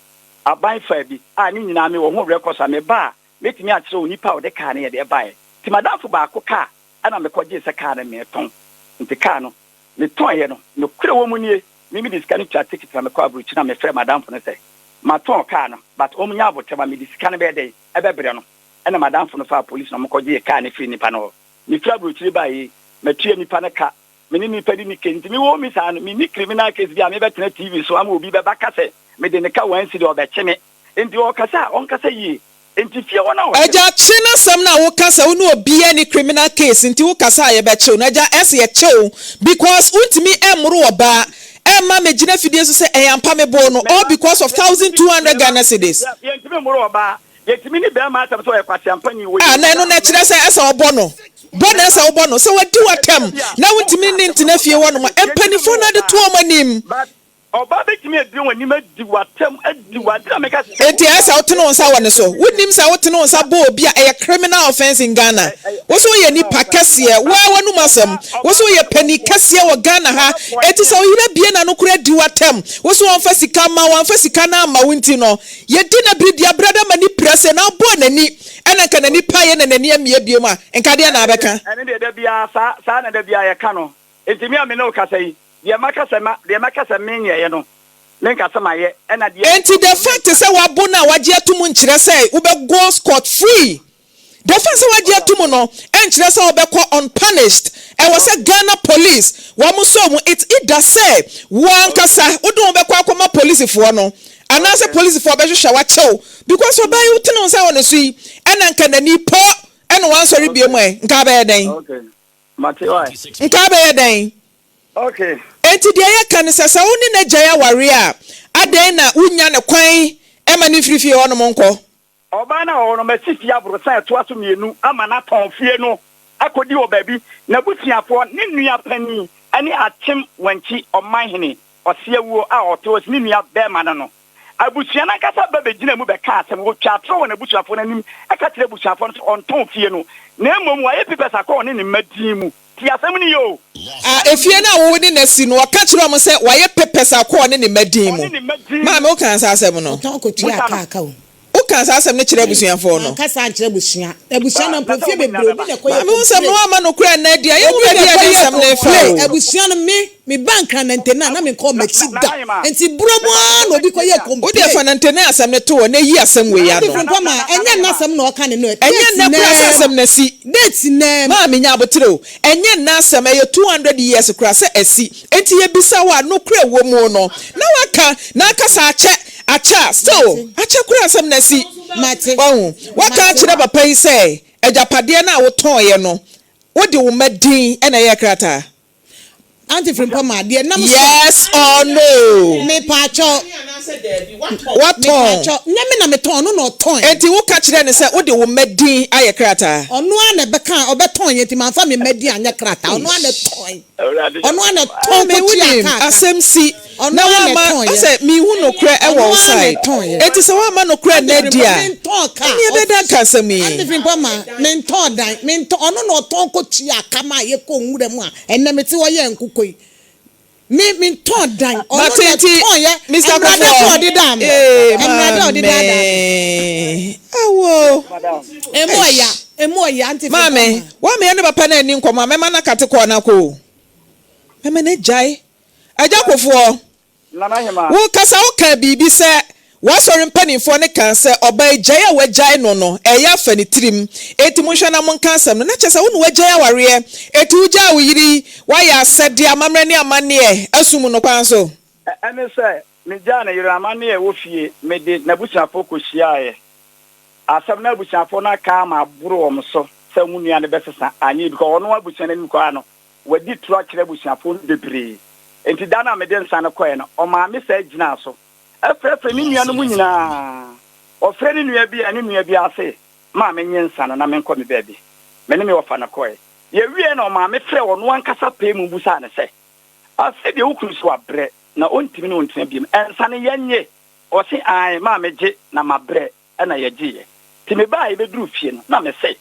Aban faa bi a ne nyinaa mewɔ ho records a meba a mɛtumi akyerɛ onipa a ɔde car no yɛde ɛbaeɛ. Nti madamfo baako car ɛna mekɔgyee sɛ car no metɔn. Nti car no metɔnyɛ no, nokorɛ wɔ mu nie, me mede sika no twa ticket na mekɔ aburokyire na mefrɛ madamfo no sɛ matɔn car no, but ɔmo nya abotɛ ma mede sika no bɛyɛ dɛn ɛbɛbrɛ no. Ɛna madamfo no faa police na ɔmo kaa no firi nipa no hɔ. Mefiri aburokyire baa yi, matua nipa no ka, me ne nipa di ne case. Nti mewɔ mi saa no, menni criminal case bi a mebɛtena TV so ama obi bɛba ka sɛ mede ne ka 1 cedi ɔbɛkye me. Nti ɔkasa a, ɔnkasa yie. Nti fie hɔ no a ɔte Agya, kye n'asɛm no a woka sɛ wo ne obiara ni criminal case nti wokasa a yɛbɛkyew no. Agya, ɛsɛ yɛkyew because wontumi ɛmmoro ɔbaa ɛmma megyina fidie so sɛ ɛyɛ ampa meboo no all because of 1200 Ghana cedis. Yɛntumi mmoro ɔbaa, yɛtumi ne bɛrima asɛm sɛ ɔyɛ kwaseampani wɔ. A na ɛno na ɛkyerɛ sɛ ɛsɛ ɔbɔ no bɔ na ɛsɛ wobɔ no sɛ wadi w'atɛm na wontumi ne ntena fie hɔ nom a mpanimfoɔ no ade to wɔn anim. But ɔbaa bɛtumi adi wɔn anim adi w'atɛm adi w'ade na meka sɛ Enti ɛsɛ wotene wo nsa wɔ ne so. Wonim sɛ wotene wo nsa bɔ obi a, ɛyɛ criminal offence in Ghana. Wo so woyɛ nipa kɛseɛ, woa w'anum asɛm, wo so woyɛ pani kɛseɛ wɔ Ghana ha. Enti sɛ wo yere abie n'ano koraa di w'atɛm, wo so wɔmfa sika mma wo, wamfa sika no amma wo nti no, yɛdi no abiridi abrada ma ni pira sɛ na wobɔɔ n'ani ɛna nka n'ani paeɛ na n'ani amie biom a, nka deɛ na abɛka? Ɛne deɛ da biara saa saa na da biara yɛka no. Nti me a me ne wo kasa yi, deɛ maka sɛ ma deɛ maka sɛ menyɛeɛ no, menka sɛ mayɛ, ɛna deɛ Enti the fact sɛ wabo no a wagye ato mu nkyerɛ sɛ wobɛ go scot free. The fact sɛ wagye ato mu no ɛnkyerɛ sɛ wobɛkɔ unpunished. Ɛwɔ sɛ Ghana Police wɔn sɔ mu. It's either sɛ wo ankasa wode wo bɛkɔ akɔma polisifoɔ no. Anaasɛ polisifoɔ bɛhwehwɛ wo akyɛ wo because ɔbaa yi wotene wo nsa wɔ ne so yi ɛna nka n'ani pɔ ɛna wansɔre biom ɛ, nka abɛyɛ dɛn? Nka abɛyɛ dɛn? Enti deɛ yɛka ne sɛ, sɛ wo ne no agyae awareɛ a, adɛn na wonnya no kwan ma no mfiri fie hɔnom nkɔ? Ɔbaa no a ɔwɔ no, masi fie aborosan a ɛtoa so mmienu ama no atɔn fie no akɔdi wɔ baabi. N'abusuafoɔ, ne nua panin ne Akyem Wankyi ɔmanhene Ɔseawuo a ɔte hɔ ne nua barima no no. Abusua no ankasa ba bɛgyinaa mu bɛkaa asɛm. Wɔtwaa atorɔ wɔ n'abusuafoɔ no anim ka kyerɛɛ abusuafoɔ no sɛ ɔntɔn fie no, na mmom wayɛ papers akɔ ɔne ne mma din mu. Tie asɛm no yie o. A Efie no a wo ne no asi no, ɔka kyerɛɛ wɔn sɛ wayɛ papers akɔ ɔne ne mma din mu. Ɔne ne mma din mu. Maame, wokaa saa asɛm no? Ɔtɔn kɔtua Busa no. kaa ka o. Wokaa saa asɛm no kyerɛɛ abusuafoɔ no? Manka saa ankyerɛ abusua. Abusua no Na mpo, sɛ mfeɛ wɔn nyinaa bebree, obi bɛba. na ɛkɔyɛ Maame, wo nsɛm no complain. woamma nokorɛ anna adi a, yɛnhu Obi na baabi a yɛde ɛkɔyɛɛ nsɛm no refa complain. o. Abusua no, me, mebaa Nkranantene a, na menkɔɔ Na, na, m'akyi Nana da. Hemaa, Nti borɔ mu mepa ara kyɛw na obi wobɛtie kɔyɛɛ me a? Wo deɛ complain. fa Nantene asɛm no to hɔ na yi asɛm wei Auntie ano. Nana, Frimpong ma, Nana, ɛnyɛ Nana nnɛ Hemaa. asɛm na ɔka ne no ɛ. Ɛnyɛ Date nnɛ koraa sɛ naa asɛm mu. no asi. Date naa mu. Maame nya aboterɛ o. Ɛnyɛ nnɛ asɛm, ɛyɛ 200 years koraa sɛ asi. Enti yɛbisa wo a, nokorɛ wɔ mu no, na woaka, na aka sɛ akyɛ, akyɛ a, still, Mate. akyɛ koraa asɛm no asi. Mate. Wahu? Woaka Mate. akyerɛ papa yi sɛ, agyapadeɛ no a wotɔeɛ no, wode wo mma din na ɛyɛɛ krataa? Auntie Frimpong ma, deɛ nam so a. Yes or no? Mepaakyɛw. Watɔn. Mepaakyɛw, nyɛ me na metɔn, ɔno na ɔtɔn. Enti woka kyerɛɛ no sɛ wode wo mma din ayɛ krataa? Ɔno ara na ɛbɛka, ɔbɛtɔn yɛ, nti mamfa me mma din anyɛ krataa, ɔno ara na ɛtɔn. Ɔno ara na ɛtɔn Maame kɔtua wonim kaa ka. asɛm si Ɔno na ara na woama ɛtɔn yɛ. asɛ mehu nokorɛ Ɔno wɔ wo ara na side ɛtɔn yɛ. enti sɛ woamma nokorɛ Auntie nna adi Frimpong, a mentɔn kaa. ɛneɛ ɛbɛyɛ dɛn aka asɛm yi? Auntie Frimpong ma, mentɔn dan, mentɔn, ɔno na ɔtɔn kɔtua ka maa yɛkɔɔ nwura mu a ɛnnɛ mete hɔ yɛ nkokɔ yi. Me mentɔn dan, ɔno Mate na nti ɛtɔn yɛ. Mister Mmara da so Kofoɔ ɔde daa me. ee Mmara da ɔde daadaa me. maame awoo Emu ɔya, eish emu ɔya, Auntie Frimpong maame ma. woama yɛne papa no anni nkɔmmɔ a mɛma no akate kɔɔ no akɔ o. Mɛma no agyae. Agya Kofoɔ, wo kasa wo kaa biribi sɛ w'asɔre mpaninfoɔ no kaa sɛ ɔbaa yi gyae a wagyae no no ɛyɛ afa ne tirim enti monhwɛ na monka asɛm no na kyerɛ sɛ wo na wagyae awareɛ enti wogyaa wo yere yi woayɛ asɛdeɛ amammerɛ ne amanneɛ asum no kwan so. Ɛne sɛ, megyaa ne yere amanneɛ wɔ fie, mede n'abusuafoɔ kɔhyiaeɛ. Asɛm no abusuafoɔ no aka ama aboro wɔn so sɛ wɔn nua no bɛsesa, anyɛ yie because ɔno abusua no anim koraa no, Wadi toro akyerɛ abusuafoɔ no bebree. Enti da no a mede nsa no kɔeɛ no, ɔmaa me saa gyinaa so frɛfrɛɛ ne nuanom nyinaa. Ɔfrɛɛ ne nua bi a ne nua biara se, Ma mennye nsa no na menkɔ me baabi. Me ne me wɔfa no kɔeɛ. Yɛwieeɛ no, ɔmaa me frɛɛ ɔno ankasa pɛɛ mu bisaa no sɛ, Afei deɛ wo kunu se wabrɛ na ɔntumi ne wo ntena bio, nsa no yɛnnye? Ɔse, Aane, ma megye na mabrɛ. Ɛna yɛgyeeɛ. Nti mebaa a yɛbɛduruu fie no, na mese,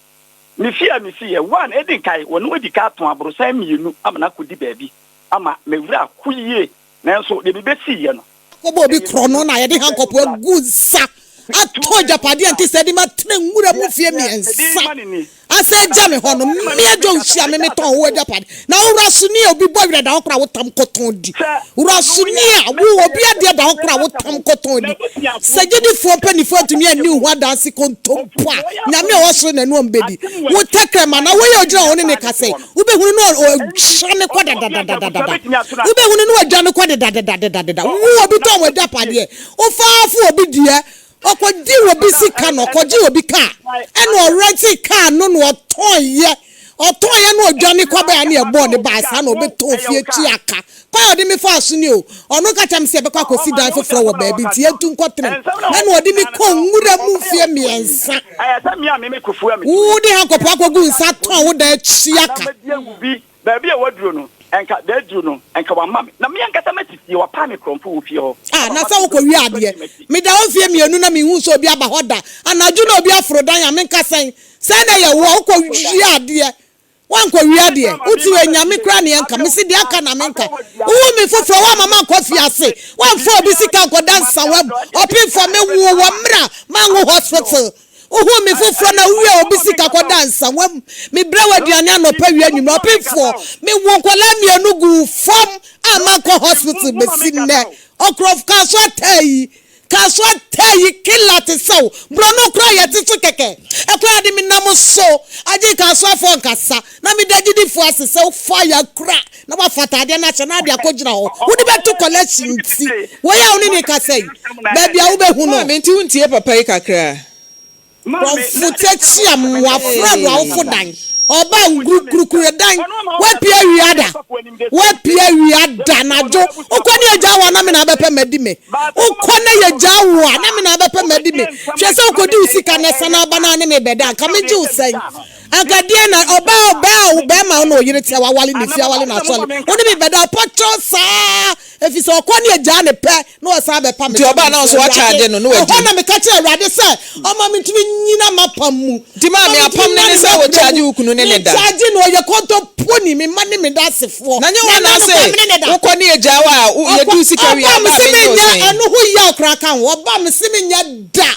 Me fie a mesiiɛ, one, edi nkan, wɔne adi kan atɔn aborosan mmienu ama no akɔdi baabi ama me werɛ aho yie, nanso deɛ mebɛsiiɛ no, Akɔbɔ obi ɛyɛ korɔno mmienu, na yɛde two hankɔpo bedroom flat, agu nsa two atɔ bedroom agyapadeɛ a flat. ɛnte sɛɛ de ma tena nwura mu Deɛ, mfeɛ deɛ mede mmiɛnsa rema no ni. asan agya me hɔ no, Nana, me agya mekasa, ohyia me meka metɔn asɛm wo o. agyapade. Na wo wura soni a obi bɔ werɛ da hɔ koraa wotam kɔtɔn di. Sɛ Wura ɔno soni yɛ a, a wo obi mɛsɛe adeɛ da hɔ koraa mɛsɛe wotam asɛm o. kɔtɔn di. N'abusuafoɔ Sɛ mpo, gyedifoɔ mpanimfoɔ antumi ɛka anni wo mpo, ho adanse kontompo a, ɔyɛ Nyame a ɔwɔ akɔmfo, soro na ɛne wɔn bɛdi. atem Wo wɔ akyi, tɛkrɛma na na woyɛ yɛn ogyina hɔ ne nua ne paa ne kasa yi, toɔ no. wobɛhunu no Enti, ɔtwa ne kɔ ɔne obi anka abusua dadadadadada. bɛtumi ato no Wobɛhunu no wadwa ne kɔ dedadedadedada. Ɔ, Wo obi na tɔn tie. w'agyapadeɛ, wofaa obi deɛ, Ɔkɔgyee obi sika na ɔkɔgyee obi kaa ɛna ɔrɛntee kaa no na ɔtɔnyɛ ɔtɔnyɛ na ɔdwane kɔ bɛɛ ne ɛbɔɔ ne baa saa na ɔbɛtɔn fie tua ka kwan a ɔde me faa so ni o ɔno ka kyerɛ me sɛ yɛbɛkɔ akɔsi dan foforɔ wɔ baabi nti yɛntu nkɔtena mu ɛna ɔde me kɔɔ nwura mu mfeɛ mmiɛnsa wode hankɔpɔ akɔgu nsa tɔn wo dan tua ka. Baabi a waduro no, nka daduro no, nka wama me, na me ankasa masi fie, wapaa me korɔmfo wɔ fie hɔ. Ah, na sɛ wokɔwia adeɛ. Meda hɔ mfeɛ mmienu na menhuu sɛ obi aba hɔ da. Anadwo na obi aforo dan a, menka sɛn? Sɛn na ɛyɛ woɔ? Wokɔwia adeɛ. Woankɔwia adeɛ. Wote wei, Nyame koraa ne ɛnka. Mese deɛ aka na menka. Wowo me foforɔ, woamma mankɔ afiase. Woamfa obi sika ankɔda nsawam. Ɔpemfoɔ, mewoo wɔ mmerɛ a manwo hospital. Wohuu me foforɔ na wowiaa obi sika kɔdaa nsawa mu. Mebrɛ wo aduane anɔpa, awia, anwummerɛ. Ɔpemfoɔ, mewoo nkwadaa mmienu guu fam a mankɔ hospital bɛsi nnɛ. Ɔkorɔf, kaa so ataa yi. Kasoa tɛ yi killer te sɛ wo. Borɔno koraa yɛte so kɛkɛ. Ɛkwan a de me nam so agye Kasoafoɔ nkasa. Na meda gyidifoɔ ase sɛ wofa yɛ kura na wafa ataadeɛ no ahyɛ na ade akɔgyina hɔ. Wode bɛto collection nti. Wei a wo ne ne kasa yi, baabi a wobɛhu no. Maame, nti wontie papa yi kakra? Prɔfo Tɛkyia mmoafra do awofo dan. Ɔba nkurukurukuru dan. Wapia wia da. Wapia wia da anadwo. Wokɔ ne yɛgya wo a na me na abɛpɛ madi me. Wokɔ ne yɛgya wo a na me na abɛpɛ madi me. Hwɛ sɛ wokɔdi wo sika na ɛsan aba na ne me bɛda. Anka megye wo sɛn? Anka deɛ na ɔbaa ɔbaa wo bɛrima wo na ɔyere te a wawale ne fie awale n'asɔre. Wo ne me bɛda ɔpɔkyɛw saa. Ɛfiri sɛ ɔkɔ ne yɛgyaa ne pɛ na ɔsan bɛpa me Nti ɔbaa na ɔnso wakyagye no na wadi. Ɛhɔ na meka kyerɛ Awurade sɛ ɔma mentumi nnyina m'apam mu. Nti maame apam no ne sɛ wo charge wo kunu ne ne da. Mencharge no, ɔyɛ kɔntɔmponi, me mma ne me dasefoɔ. Na nyɛ wo na ase wokɔ ne yɛgyaa wo a yɛdi wo sika wie a ɔba a menyɛ wo sɛn. Ɛno ho yaw koraa ka ho, ɔba mese menyɛ da.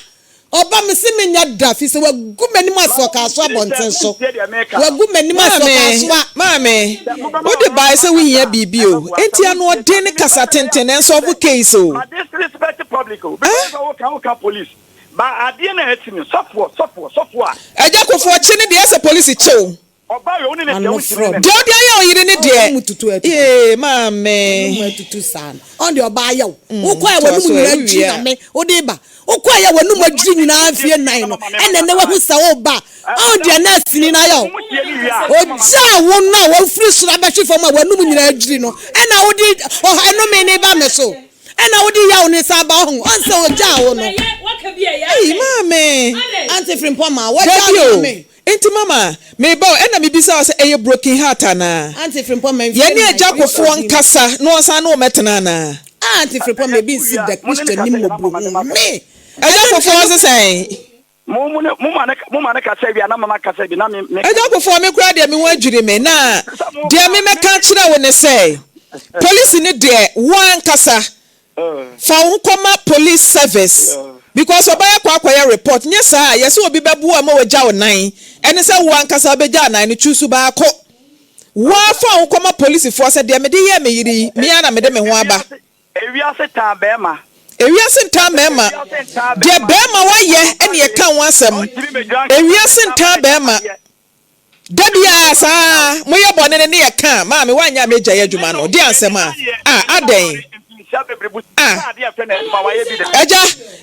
Ɔba mese menyɛ da fi sɛ wagu m'anim ase ɔkaa so abɔnten so. Wagu m'anim ase ɔkaa so a. Maame, wode bae sɛ wohia biribi o, enti anoɔden ne kasa tenten na ɛnsɔlvo case o. Ma disrespect public o, because sɛ woka woka police, ba adeɛ na asi no, sɔfoɔ, sɔfoɔ, sɔfoɔ a. Agya Kofoɔ, kye no deɛ ɛsɛ police kye wo. Ɔbaa wei wo ne no deɛ wontumi ne no. Deɛ wode ayɛ wo yere no deɛ, yee maame. W'anum atutu saa no, ɔn deɛ ɔbaa yɛ wo. Wokɔ yɛ w'anum nyinaa dwiri na me wode ba. Wokɔ yɛ w'anum adwiri nyinaa mfie nnan no, ɛna ɛnɛ wahu sɛ woba. Ɔn deɛ nɛɛseni no ayɛ wo. Ogyaa wo no a wafiri soro abɛhwe fam a w'anum nyinaa adwiri no, ɛna wode ɔha ɛnome no ba me so. Ɛna wode yaw no san ba ɔho. Ɔn sɛ ogyaa wo no. Ei maame. Auntie Frimpong ma wagyaa Dabi no o, ma me. Nti mama, meba o, ɛna mebisa wo sɛ ɛyɛ broken heart anaa? Auntie Frimpong ma mfie Yɛne nnan Agya Kristo Kofoɔ din mu. nkasa na ɔnsan ne wo mmɛtena anaa? Ah Auntie Frimpong ma ebi nsi da Kristo anim mmɔborɔhunu me. Agya Kofoɔ se sɛn? Mo mo ne mo ma ne mo ma ne kasa wie a na mama kasa bi na me me. Agya Kofoɔ me koraa deɛ me ho adwiri me na deɛ me mɛka akyerɛ wo ne sɛ polisi no deɛ wo ankasa Fa wo ho kɔma police service because ɔbɛyɛ kɔ akɔyɛ report nyɛ saa a yɛse obi bɛboa ma wagya wo nan ɛne sɛ wo ankasa wobɛgya nan no choose baako. Wo ara fa wo ho kɔma polisifoɔ sɛ deɛ mede yɛɛ me yere yi me ara na mede me ho aba. Ewiase tan bɛɛma. Ewiase ntaa mɛɛma. Deɛ bɛɛma wayɛ ɛne yɛka ho asɛm. Ewiase ntaa bɛɛma. Da biara saa ara, moyɛ bɔne no ne yɛ ka a, maame woanyɛ a mɛgyae adwuma no, deɛ ansɛm a, ah adɛn, ah, agya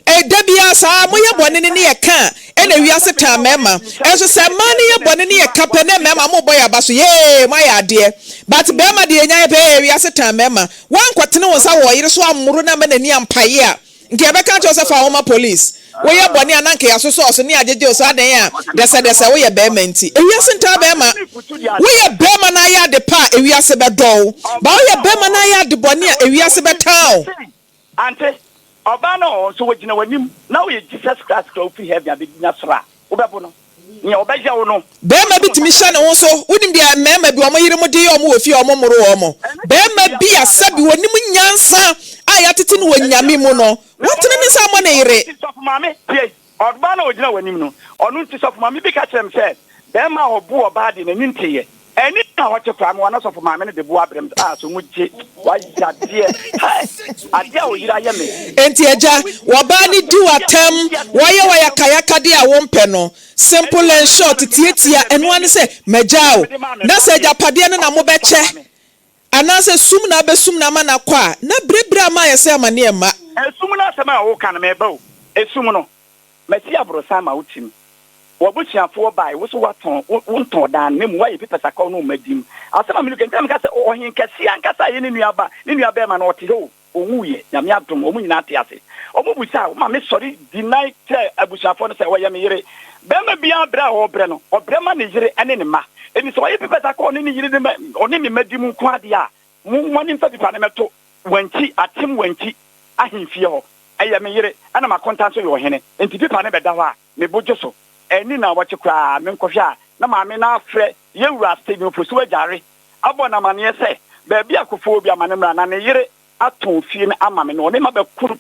eh, da biara saa ara, moyɛ bɔne no ne yɛ ka a, ɛna wiase taa mmarima, ɛnso sɛ mmaa no yɛ bɔne ne yɛ ka pɛ na mmarima mobɔ yɛ aba so, yee, moayɛ adeɛ, but barima deɛ yɛnya yɛ pɛ, eh, wiase taa mmarima, woankɔtene wo nsa wɔ ɔyere so ammoro no amma n'ani ampae a, Nka yɛbɛka akyerɛ wo sɛ fa wo ho ma police. Woyɛ bɔne a na nka yɛasosɔ wo so ne yɛagyegye wo so adɛn a dɛsɛdɛsɛ woyɛ barima nti. Ewiase ntaa barima. Woyɛ barima na ayɛ ade pa a ewiase bɛdɔ wo. But woyɛ barima na ayɛ ade bɔne a ewiase bɛtaa wo. Ante, ɔbaa no ɔɔ, sɛ ɔgyina w'anim na ɔyɛ Jesus Christ koraa ofiri heaven abɛgyina soro a, wobɛbo no? Nea ɔbɛyɛ wo no. Barima bi tumi hyɛ ne ho so. Wonim deɛ mmarima bi wɔn yerenom de yɛ wɔn wɔ fie a wɔmmoro wɔn? Barima bi a sɛbi ɔnim nyansa a yɛatete no wɔ Nyame mu no, watene ne nsa ammɔ ne yere. Ɔno nti sɔfo maame, tie, ɔbaa no a ɔgyina w'anim no, ɔno nti sɔfo maame bi ka kyerɛɛ me sɛ, barima a ɔbo ɔbaa deɛ n'ani nteeɛ. Ɛnne a ɔte koraa mewɔ na sɔfo maame no de boa brɛ me sɛ, ah, so mo gye, wayɛ adeɛ, hey, adeɛ a oyere ayɛ me. Enti agya, wɔbaa no di wo atɛm, wɔyɛ wo ayakayakadeɛ a wompɛ no, simple and short, tiatia, ɛno ara ne sɛ, magyaa wo. Na sɛ agyapadeɛ no na mobɛkyɛ, anaasɛ sum na abɛsum no ama no akɔ a, na biribiri ama ayɛ sɛ amaneɛ mma. Esum no asɛm a woka no, meba o, esum no. Masi aborosan ma wo tirim. W'abusuafoɔ bae, wo so woatɔn, wo, wontɔn dan no, na mmom woayɛ pipasakɔw ne wo mma dim. Asɛm a mereka yi, nti na meka sɛ ɔhen kɛseɛ ankasa a ɛyɛ ne nua ba, ne nua barima no, ɔte hɔ o, ɔnwuiɛ. Nyame adom, wɔn nyinaa te ase. Wɔbisaa, woma mesɔre deny kyerɛɛ abusuafoɔ no sɛ ɔyɛ me yere. Barima biara brɛ a ɔrebrɛ no, ɔbrɛ ma ne yere ne ne mma. Enti sɛ ɔyɛ pipasakɔw ne ne yere ne mma, ɔne ne mma di mu nko ara deɛ a, momma no mfa pipa no mmɛto Wankyi, Akyem Wankyi ahemfie hɔ. Ɛyɛ me yere, ɛna m'akonta nso yɛ ɔhene, enti pipa no bɛda hɔ a, me bo dwo so. Anni nnawɔtwe koraa, menkɔhwɛ a, na maame no afrɛ yɛn wura Stephen Ofosu Agyare abɔ no amanneɛ sɛ baabi a Kofoɔ bi ama no mmra na ne yere. atɔn fie no ama me na ɔne mabɛko no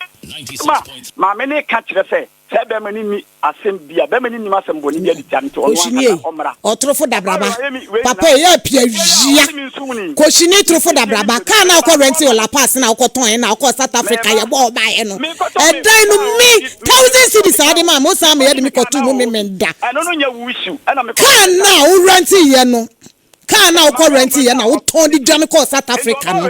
ma maame no reka kyerɛ sɛ saa bɛrima no nni asɛm bia, bɛrima no nnim asɛm bɔne bia de tia no nti ɔno Kohyini ei, ankasa ɔmmra. ɔtorofo Ɔbaa dabraba, wei wayɛ me wei papa nyinaa ei, yɛ apia fie yi a wia. ɔse mensom no yi, Kohyini torofo fie no dabraba, deɛ kaa no a wokɔ mekɔtɔn rɛnte wɔ La Paz na wokɔtɔn ɛ na wokɔɔ South Africa meba yɛbɔɔ wo baeɛ no, mekɔtɔ me ɛdan no kaa o me me thousand mekɔtɔ cedis me a kaa wode o maa me, wosan ma yɛde mekɔgye me me kaa kɔtoo na mu o Memenda. ɛno no nyɛ wo issue ɛna mekɔtɔ Kaa me no kaa a wo rɛnteeɛ no, Kaa no a wokɔ Maame rɛnte yɛ no a wotɔn de dwane kɔɔ South Africa no,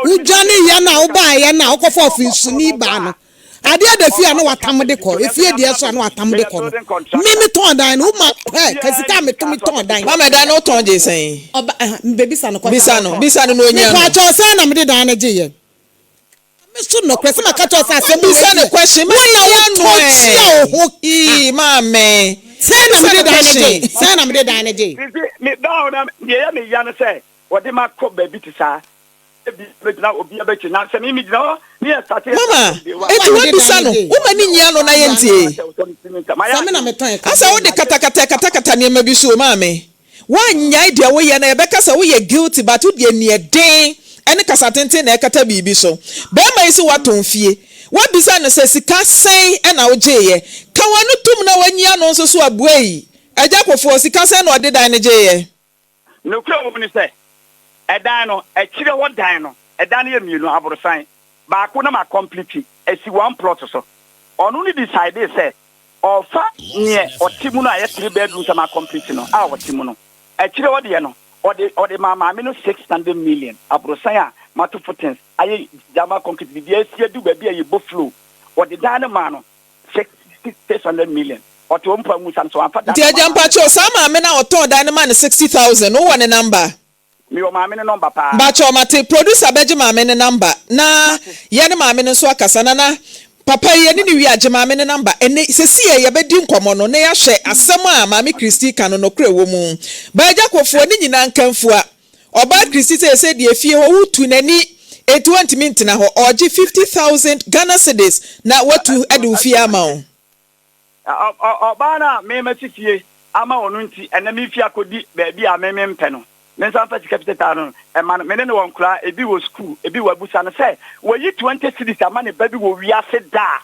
wodwane yɛ no a wobaeɛ no a wokɔfa ɔfensuni baa no, adeɛ da fie a na watam de kɔ, efie deɛ so a na watam de kɔ no, me metɔn dan no, woma hɛ, ka sika a meto metɔn dan. Mama dan no wotɔn gyee sɛn? Ɔba ɛha, mebɛbisa no question. Bisa no, bisa no na ɔnyia no. Mepaakyɛw sɛn na mede dan no gyeeɛ? Me so nɔkorɛ sɛ maka kyerɛ wo sɛ asɛm wei Bisa no deɛ question wo ma na ne wotɔ nyia no tua ɛ wo ho ka. Ii maame Sɛn na bisa mede no dan no question. gyee? Sɛn na mede dan no gyee? Sisi me ba hɔ na deɛ ɛyɛ me ya ne sɛ wɔde ma kɔ baabi te saa ebi bɛgyina obi abɛkyi na sɛ me megyina hɔ ne yɛ starte yɛ Mama starte de wa enti Fa mede dan wabisa no no gyee. woma ne nyia no na yɛntie. Sɛ me na metɔn ɛka Asɛ bɛn wode no. katakata ɛkatakata nneɛma bi so o maame. Woannyae deɛ woyɛ no a, yɛbɛka sɛ woyɛ guilty but wode aniɛden ne kasa tenten na ɛkata biribi so. Barima yi se woatɔn fie, woabisa no sɛ sika sɛn na wogyeeɛ? Ka w'ano tom na wanyi ano nso so a, buei! Agya Kofoɔ, sika sɛn na ɔde dan no gyeeɛ? Nokorɛ wɔ mu ne sɛ, ɛdan no, akyire hɔ dan no, ɛdan no yɛ mmienu, aborosan, baako na ma complete, ɛsi one plot so. Ɔno no decidee sɛ Ɔfa neɛ ɔte mu no a ɛyɛ three bedrooms a ma complete no a ɔte mu no akyire hɔ deɛ no ɔde ɔde maa maame no 600 million aborosan a mato footings ayɛ gyama concrete biribiara asi adu baabi a yɛbɔ flow ɔde dan no maa no six 600 million ɔte hɔ mpo a nwusa no sɛ wamfa dan Nti no agya amma maame no mpakyɛw a. saa maame no a ɔtɔn dan no maa no 60,000 no wowɔ ne number? Mewɔ maame no nɔmba paa. Mpakyɛw mate, producer bɛgye maame no number na Mate. yɛne maame no nso akasa. Nana, papa yi yɛne no wie a gye maame no number. Ɛnɛ sesei yɛbɛdi nkɔmmɔ no na yɛahwɛ asɛm a maame Christy ka no nokorɛ wɔ mu. Ba Agya Kofoɔ ne nyinaa nkamfua. Ɔbaa Christy seesei deɛ fie hɔ wotu n'ani enti ɔntumi ntena hɔ. Ɔregye 50,000 Ghana cedis na watu de wo fie ama wo. Ɔbaa no a me masi fie ama ɔno nti, ɛnnɛ merefi akɔdi baabi a me mempɛ no. Me nsa mfa sika fitaa no mma no. Me ne no wɔ nkoraa, ebi wɔ sukuu, ebi wɔ abusa no sɛ wayi 20 cedis ama ne ba bi wɔ wiase da a.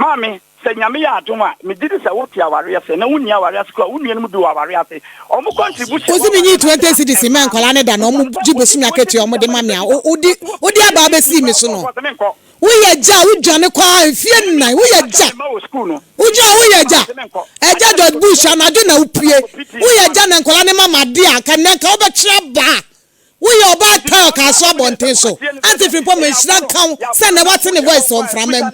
Maame, sɛ Nyame yɛ adom a, megye di sɛ wote awareɛ ase, na wonni awareɛ ase koraa a, wo nuanom bi wɔ awareɛ ase. Wɔn contribution wɔ Kosi menyii awareɛ no ase 20 cedis mmaa mmaa no. nkwadaa no da na Busa wɔn no sɛ gye ɔyi bosome 20 akatua a cedis wɔde ama ma ne me ba a bi da. wode Ɔse wode ɔyi aba 20 abɛsii cedis me a so ɔkɔ no. ɔse menkɔ. Woyɛ agya a wodwane kɔ ara mfie nnan woyɛ agya Wogya a woyɛ agya Agya George Bush anadwo na wopue Woyɛ agya na nkwadaa no ma ma adeɛ a anka nnɛ nka wobɛkyerɛ abaa Woyɛ ɔbaatan a ɔkaa so abɔnten so Auntie Frimpong ma nhyira nka wo sɛ nnɛ woate ne voice wɔ mframa mu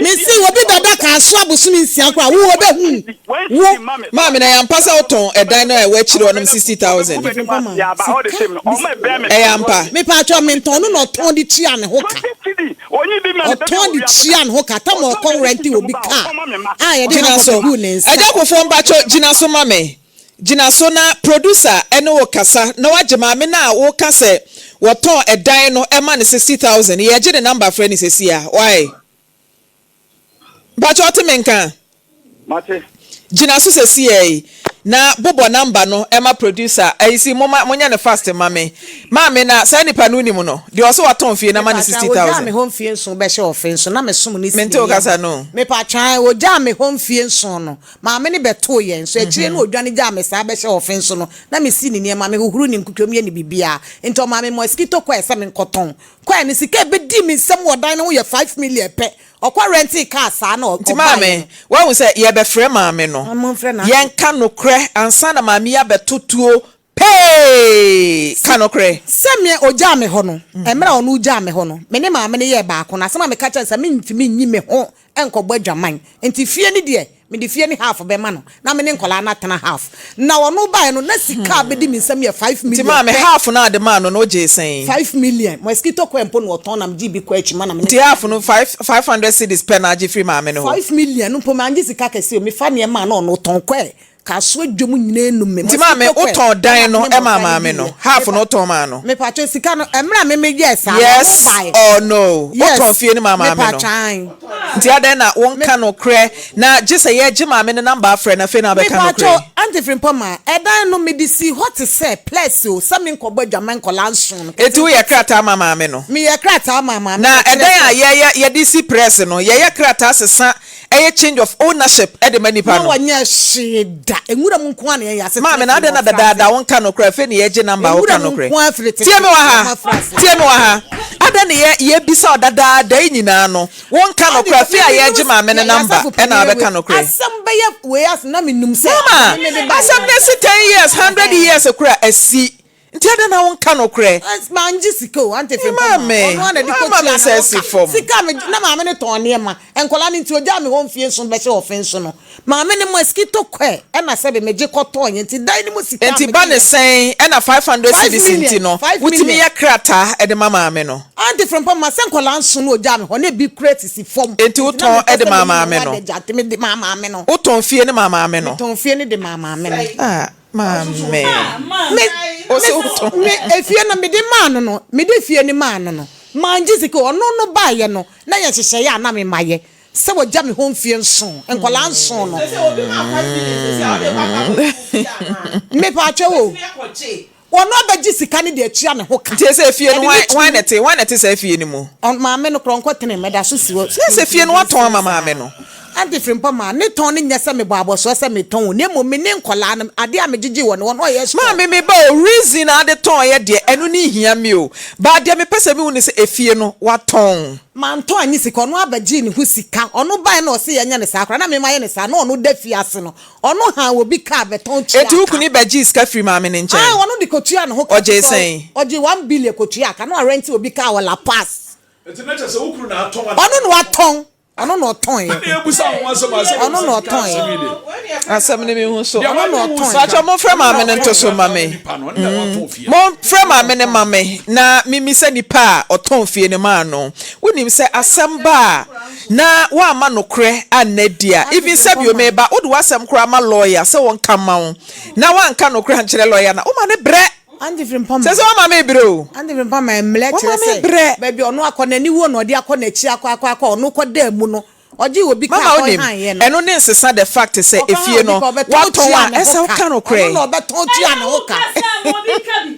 Mese obi bɛda kaa so abosome nsia koraa wo ɔbɛhu wo. Maame na ɛyɛ ampa sɛ wotɔn ɛdan no a ɛwɔ akyire hɔ nom 60,000? Auntie Frimpong ma sika bisa. Ɛyɛ ampa? Mepaakyɛw mentɔn no na ɔtɔn de tua ne ho ka. Ɔtɔn de tua ne ho ka tam a ɔkɔ rɛnte obi kaa a yɛde Gyina handcuff so. guu ne nsa. Agya Kofoɔ mpakyɛw gyina so ma me. Gyina so na producer ne wo kasa na wagye maame no a woka sɛ wɔtɔn ɛdan no ma no 60,000 no yɛgye ne number frɛ no sesie a why? Mpakyɛ wote me nka? Mate. Gyina so sesiɛ yi na bobɔ number no ma producer ayi si moma monyɛ no fast ma me. Maame na saa nipa no wonim no? Deɛ ɔse watɔn fie no ama no Mepatwa, 60 ogyaa thousand. me hɔ mfie nson bɛhyɛ ɔfe nso na mesom no si Mente ne wo kasa nneɛma. no o. Mepatwa, ogyaa me hɔ mfie nson no, maame no bɛtoo yɛn so. Akyire no odwane gyaa me saa bɛhyɛ ɔfe nso no, na mesi ne nneɛma, mehohoro ne nkukuo mu yɛ ne biribiara. Nti ɔmaa me mosquito coil sɛ menkɔtɔn. Coil no, sika a ɛbɛdii me nsam wɔ dan no ho yɛ 5 million pɛ. Ɔkɔ rɛntee kaa saa na Nti ɔbaeɛ maame, no. woahu sɛ yɛrebɛfrɛ maame no, Momfrɛ no ase. yɛnka nokorɛ ansa na maame yi abɛto tuo pee! Ka nokorɛ. Sɛ me ɔgyaa me hɔ no, mmerɛ a ɔno gyaa me hɔ no, me ne maame no yɛɛ baako no, asɛm a meka kyerɛɛ no sɛ mentumi nyi me ho nkɔbɔ adwaman, nti fie no deɛ, mede fie no half bɛma no, na me ne nkwadaa no atena half. Na ɔno baeɛ no, na sika a bɛdi me nsam yɛ 5 Nti million maame, pɛ. half no a wode maa no no, wogyee sɛn? 5 million, mosquito coil mpo na ɔtɔn na megyee bi kɔɔ akyi ma na me ne Nti half no, five, 500 cedis pɛ na agye firi maame no hɔ? 5 million no mpo mangye sika kɛseɛ o, mefa nneɛma a na ɔno tɔn kɔɛ. Kasoa dwom nyinaa num me. Nti maame Mosquito coil wotɔn dan ɛna no me ne maa mmɔfra no maame no diiɛ. half no Mepa wotɔn maa no? mepatwɔ sika no mmerɛ a me me yɛɛ saa no ɔno Yes baeɛ. or no? Wotɔn Yes fie no maa maame no? mepatwɔ ae. Nti adɛn na Me wonka nokorɛ na gye sɛ yɛgye maame no number afrɛ no afei na wabɛka mepatwɔ nokorɛ? Aunty Frimpong ɛdan no mede sii hɔ te sɛ plɛs o sɛ menkɔbɔ adwaman nkɔlaa nson no Enti woyɛ nketenkete. krataa ma maame no? Meyɛɛ krataa maa maame Na no kyerɛ ɛdan a sɛ. yɛyɛ yɛde si press no yɛyɛ krataa sesa ɛyɛ change of ownership de ma nipa Na no. wɔnyɛɛ hwee da. Nwura mu nko ara na yɛn asetena Maame na firi adɛn na mmɔfra ase. dadaada wo nka nokorɛ afei na yɛgye number a woka Nwura mu nokorɛ. nko ara firi Tie tete me wɔ ha mmɔfra ase. tie me wɔ ha adɛn na yɛ yɛbisa wo dadaada yi nyinaa no wo nka Ade nokorɛ afei a me yɛgye menim maame no yɛ number yɛasafo ɛna panin wabɛka wei nokorɛ. asɛm bɛyɛ wei ase na menim sɛ Mama me mede baeɛ asɛm no. no asi ten years hundred years koraa asi Nti adɛn na wonka nokorɛ? Mangye sika o, Auntie Frimpong ma Maame, ɔno ara na ɛde woama kɔtua me ne nsa ho asi ka. fam. Sika a megye, na maame no tɔn nneɛma, nkwadaa no nti ɔgyaa me hɔ mfie nson bɛhyɛ ɔfe nso no, maame no mosquito coil ɛna sɛbe megye kɔtɔeɛ nti dan no mu sika a Nti ba megyeeɛ ne no, sɛn ɛna 500 5 cedis nti million, no 5 wotumi million. yɛ krataa de ma maame no? Auntie Frimpong ma sɛ nkwadaa nson no ɔgyaa me hɔ na ebi koraa sisi fam Nti nti na wotɔn mempɛ de sɛ maa meyi me maame ho no? adagya nti mede maa maame no. Wotɔn fie no maa maame no? Metɔn fie no de maa maame no. Ah. Maame. Me, Ose me, wotɔn. me, efie no mede maa no no, mede fie no maa no no, mangye sika o, ɔno no baeɛ no, na yɛ nhyehyɛeɛ a na me mayɛ, sɛ wagya me hɔ mfie nson, nkwadaa nson no. Mepaakyɛw o, Ɔno abɛgye sika no de atua ne ho ka. Nti ɛsɛ fie no Ɛde hwan ne hwan na tumi. ɛte hwan na ɛte saa fie no mu? Ɔn maame no koraa ɔnkɔ tene mɛda so si hɔ. Na sɛ fie no watɔn ama maame no. Auntie Frimpong maa ne tɔn no nyɛ sɛ mebɔ abɔsoɔ sɛ metɔn o na mmom me ne nkwadaa no adeɛ a megyegyee wɔ ne hɔ no ɔyɛ store. Maame me ba o reason a ade tɔn yɛ deɛ ɛno ne nhia me o but deɛ mepɛ sɛ mehu ne sɛ efie no watɔn. Mantɔn annye sika ɔno abɛgyee ne ho sika ɔno baeɛ na ɔse yɛnyɛ no saa koraa na me mayɛ no saa na ɔno da fie ase no Ɔno haa obi kaa bɛtɔn tuaa Enti wo ka. kunu bɛgyee sika firii maame no nkyɛn? Ae, ɔno de kɔtuaa ne ho ka. Ɔgyee sɛn? Ɔgyee 1 billion kɔtuaa ka, na warɛnte obi kaa wɔ La Paz. Enti na kyerɛ sɛ wo kunu na atɔn anaa? Ɔno na watɔn. Ɔno na ɔtɔneɛ. Ɛna yɛbusa ho asɛm a, sɛ Ɔno na yɛbusa sika asɛm yi ɔtɔneɛ. deɛ. Asɛm no mehu so. Deɛ Ɔno na wagye wo ɔtɔneɛ. sika. Pakyɛ momfrɛ Ɔno na maame no watɔn nto so krataa ma no me. nipa no, ɔno na watɔn fie no. Momfrɛ maame no ma me na memmisa nipa a ɔtɔn fie no maa no. Wonim sɛ asɛm ba a na woamma nokorɛ anna adi a, even sɛ bio meba, wode w'asɛm koraa ma lawyer sɛ ɔnka mma wo, na woanka nokorɛ ankyerɛ lawyer no a, woma no brɛ. Auntie Frimpong Sɛ sɛ woama me brɛ o. Auntie Frimpong ma mmerɛ Woama kyerɛ me sɛ brɛ. baabi a ɔno akɔ no aniwuo na ɔde akɔ n'akyi akɔ akɔ akɔ ɔno kɔdaa mu no ɔgyee obi kaa Mama wonim, kɔhan yɛ no. ɛno ne nsesa the fact sɛ Ɔka han efie obi no ka ɔbɛtɔn woatɔn tua a ne ho ɛsɛ ka woka ɔno nokorɛ. na ɔbɛtɔn tua ne ho ka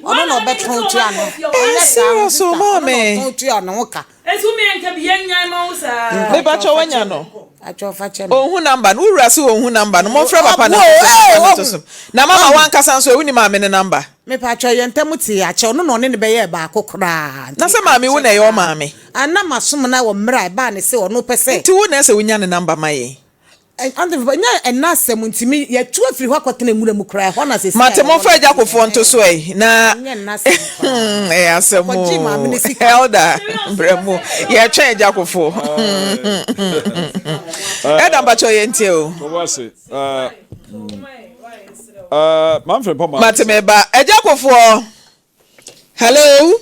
ɔno na ɔbɛtɔn tua ne ho Ɛyɛ ɔnyɛ saa no serious sister o ɔno na maame. ɔtɔn tua ne ho ka. Mepakyɛ wanya no. Atwa ɔfa kyɛ me. Ɔnhu number no, wo wura se ɔnhu number no, momfrɛ papa no Ɔboa o, mfa ee, number no nto ɔhu. so. Na mama Ɔhu. wankasa nso ɛ, wonim maame no number? Mepakyɛ yɛn ntam tee akyɛ, ɔno na ɔne no bɛyɛɛ baako koraa, Na nti sɛ maame wo akyɛ na ɛyɛ koraa. ɔmaame? Ah, na masom no wɔ mmerɛ a ɛbaa ne sɛ ɔno pɛ sɛ. Nti wo na ɛsɛ wonya ne number ma yɛn. Ante papa, nyɛ ɛnna asɛm nti me yɛtu afiri hɔ akɔtena nwura mu koraa, ɛhɔ na seesei a Mate, yɛwɔ momfa no. Agya Kofoɔ nto so ɛ, na Ɛnyɛ nna asɛm koraa. ɛyɛ asɛm Ɔkɔgyee maame o. no sika. Elder, brɛ mu. Yɛtwɛn Agya Kofoɔ. Elder, mpakyɛw yɛntie o. Tobo ase. Eh, eh, Manfred Poma. Mate, meba. Agya Kofoɔ, hello.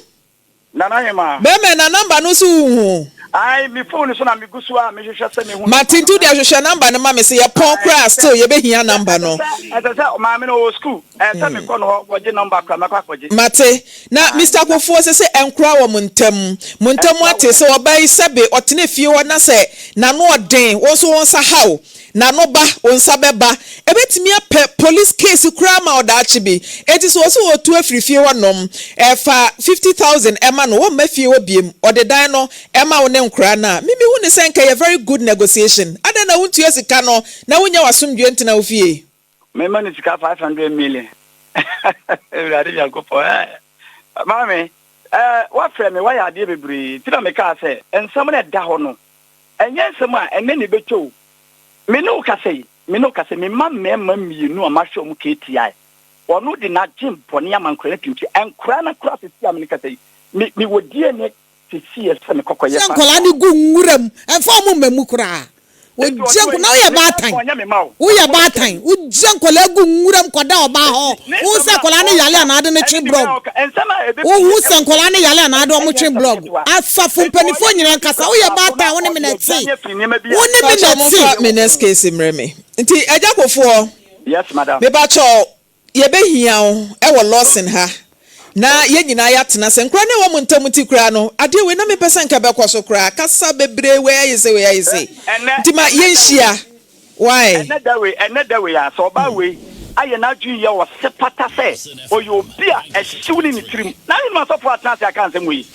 Nana Hemaa. Bɛmɛ na number no so wo hu. Ae me phone so na me gu so a me hwehwɛ sɛ me hu number Mate no. nti wodeɛ hwehwɛ number no ma me sɛ yɛ pɔn Ae koraa sɛ still yɛbɛ hia sɛ number ɛsɛ no. sɛ ɛsɛ sɛ maame no ɔwɔ school ɛsɛ sɛ me kɔ no hɔ kɔgye number koraa mɛkɔ akɔgye. Mate na Ae Mister na. Kofoɔ sɛ sɛ ɛnkora wɔ mo ntam mo ntam Ɛnkora ate wɔ sɛ yɛn. ɔbaa yi sɛbe ɔtena fie hɔ na sɛ n'ano ɔden wo nso wo nsa haw N'ano ba, wo nsa bɛba. Ɛbɛtumi apɛ police case koraa ma wo daakye bi. Enti sɛ ɔse ɔretu afiri fie hɔ nom, fa 50,000 ma no, wɔmma fie hɔ biom. Ɔde dan no ma wo ne nkoraa no a, me mehu no sɛ nka ɛyɛ very good negotiation. Adɛn na wontua sika no na wonnya w'asomdwoeɛ ntena wo fie? Mema no sika 500 million. Awurade Nyankopɔn eh. Maame, eh, woafrɛ me, woayɛ adeɛ bebree. Nti na mekaa sɛ, nsɛm no ɛda hɔ no, Ɛnyɛ nsɛm a ɛnnɛ na ebetwa o. Me ne wo kasa yi, me ne wo kasa yi, me mma mmarima mmienu a mahwɛ wɔn KTI, ɔno de n'adwen bɔne ama nkwadaa no pii nti, nkwadaa no koraa sisi a me ne kasa yi, me mewɔ DNA sisi yɛ sɛ mekɔkɔ yɛ Sɛ fa. nkwadaa no gu nwura mu, ɛmfa wɔn mma mu koraa. Enti Wogya ɔde nk wei, na woyɛ ne first baatan. born nyɛ me mma o, Woyɛ ɔde wɔn kyɛɛ baatan. me. Wogya nkwadaa gu nwura mu kɔda ɔbaa hɔ. Enti ne Wohu nsɛm sɛ a nkwadaa no yale ɔreka anaa ade no ɛne twe ne blɔg. wei a ɔka, nsɛm a ebepue Wohu sɛ ɛwɔ nkwadaa no yale anaa ade ɛnyɛ wɔn twe nsɛm blɔg. ketewa. Asafo Enti mpanimfoɔ ɔyɛ nyinaa biribi nkasa. Woyɛ prako na baatan, wo ne me ɔde na ɛte. adwane afiri nneɛma bi a Wo ne me Pakyɛ na ɛte. momfa me next case mmerɛ me. Nti Agya Kofoɔ. Yes madam. Mepakyɛw yɛbɛhia wo wɔ Lawson ha na yɛn nyinaa yɛatena ase. Nkora no a ɛwɔ mo ntam nti koraa no, adeɛ wei na mempɛ sɛ nka ɛbɛkɔ so koraa. Kasa bebree wei ayɛ sei wei ayɛ sei. Ɛnɛ, Nti ma ɛnɛ da wei, yɛnhyia. Why? ɛnɛ da wei, ɛnɛ da wei a, sɛ ɔbaa wei ayɛ n'adwene yie a ɔse pata sɛ ɔyɛ obi a ɛhyew ne ne tirim. Na ahenom asɔfoɔ atena ase aka nsɛm wei.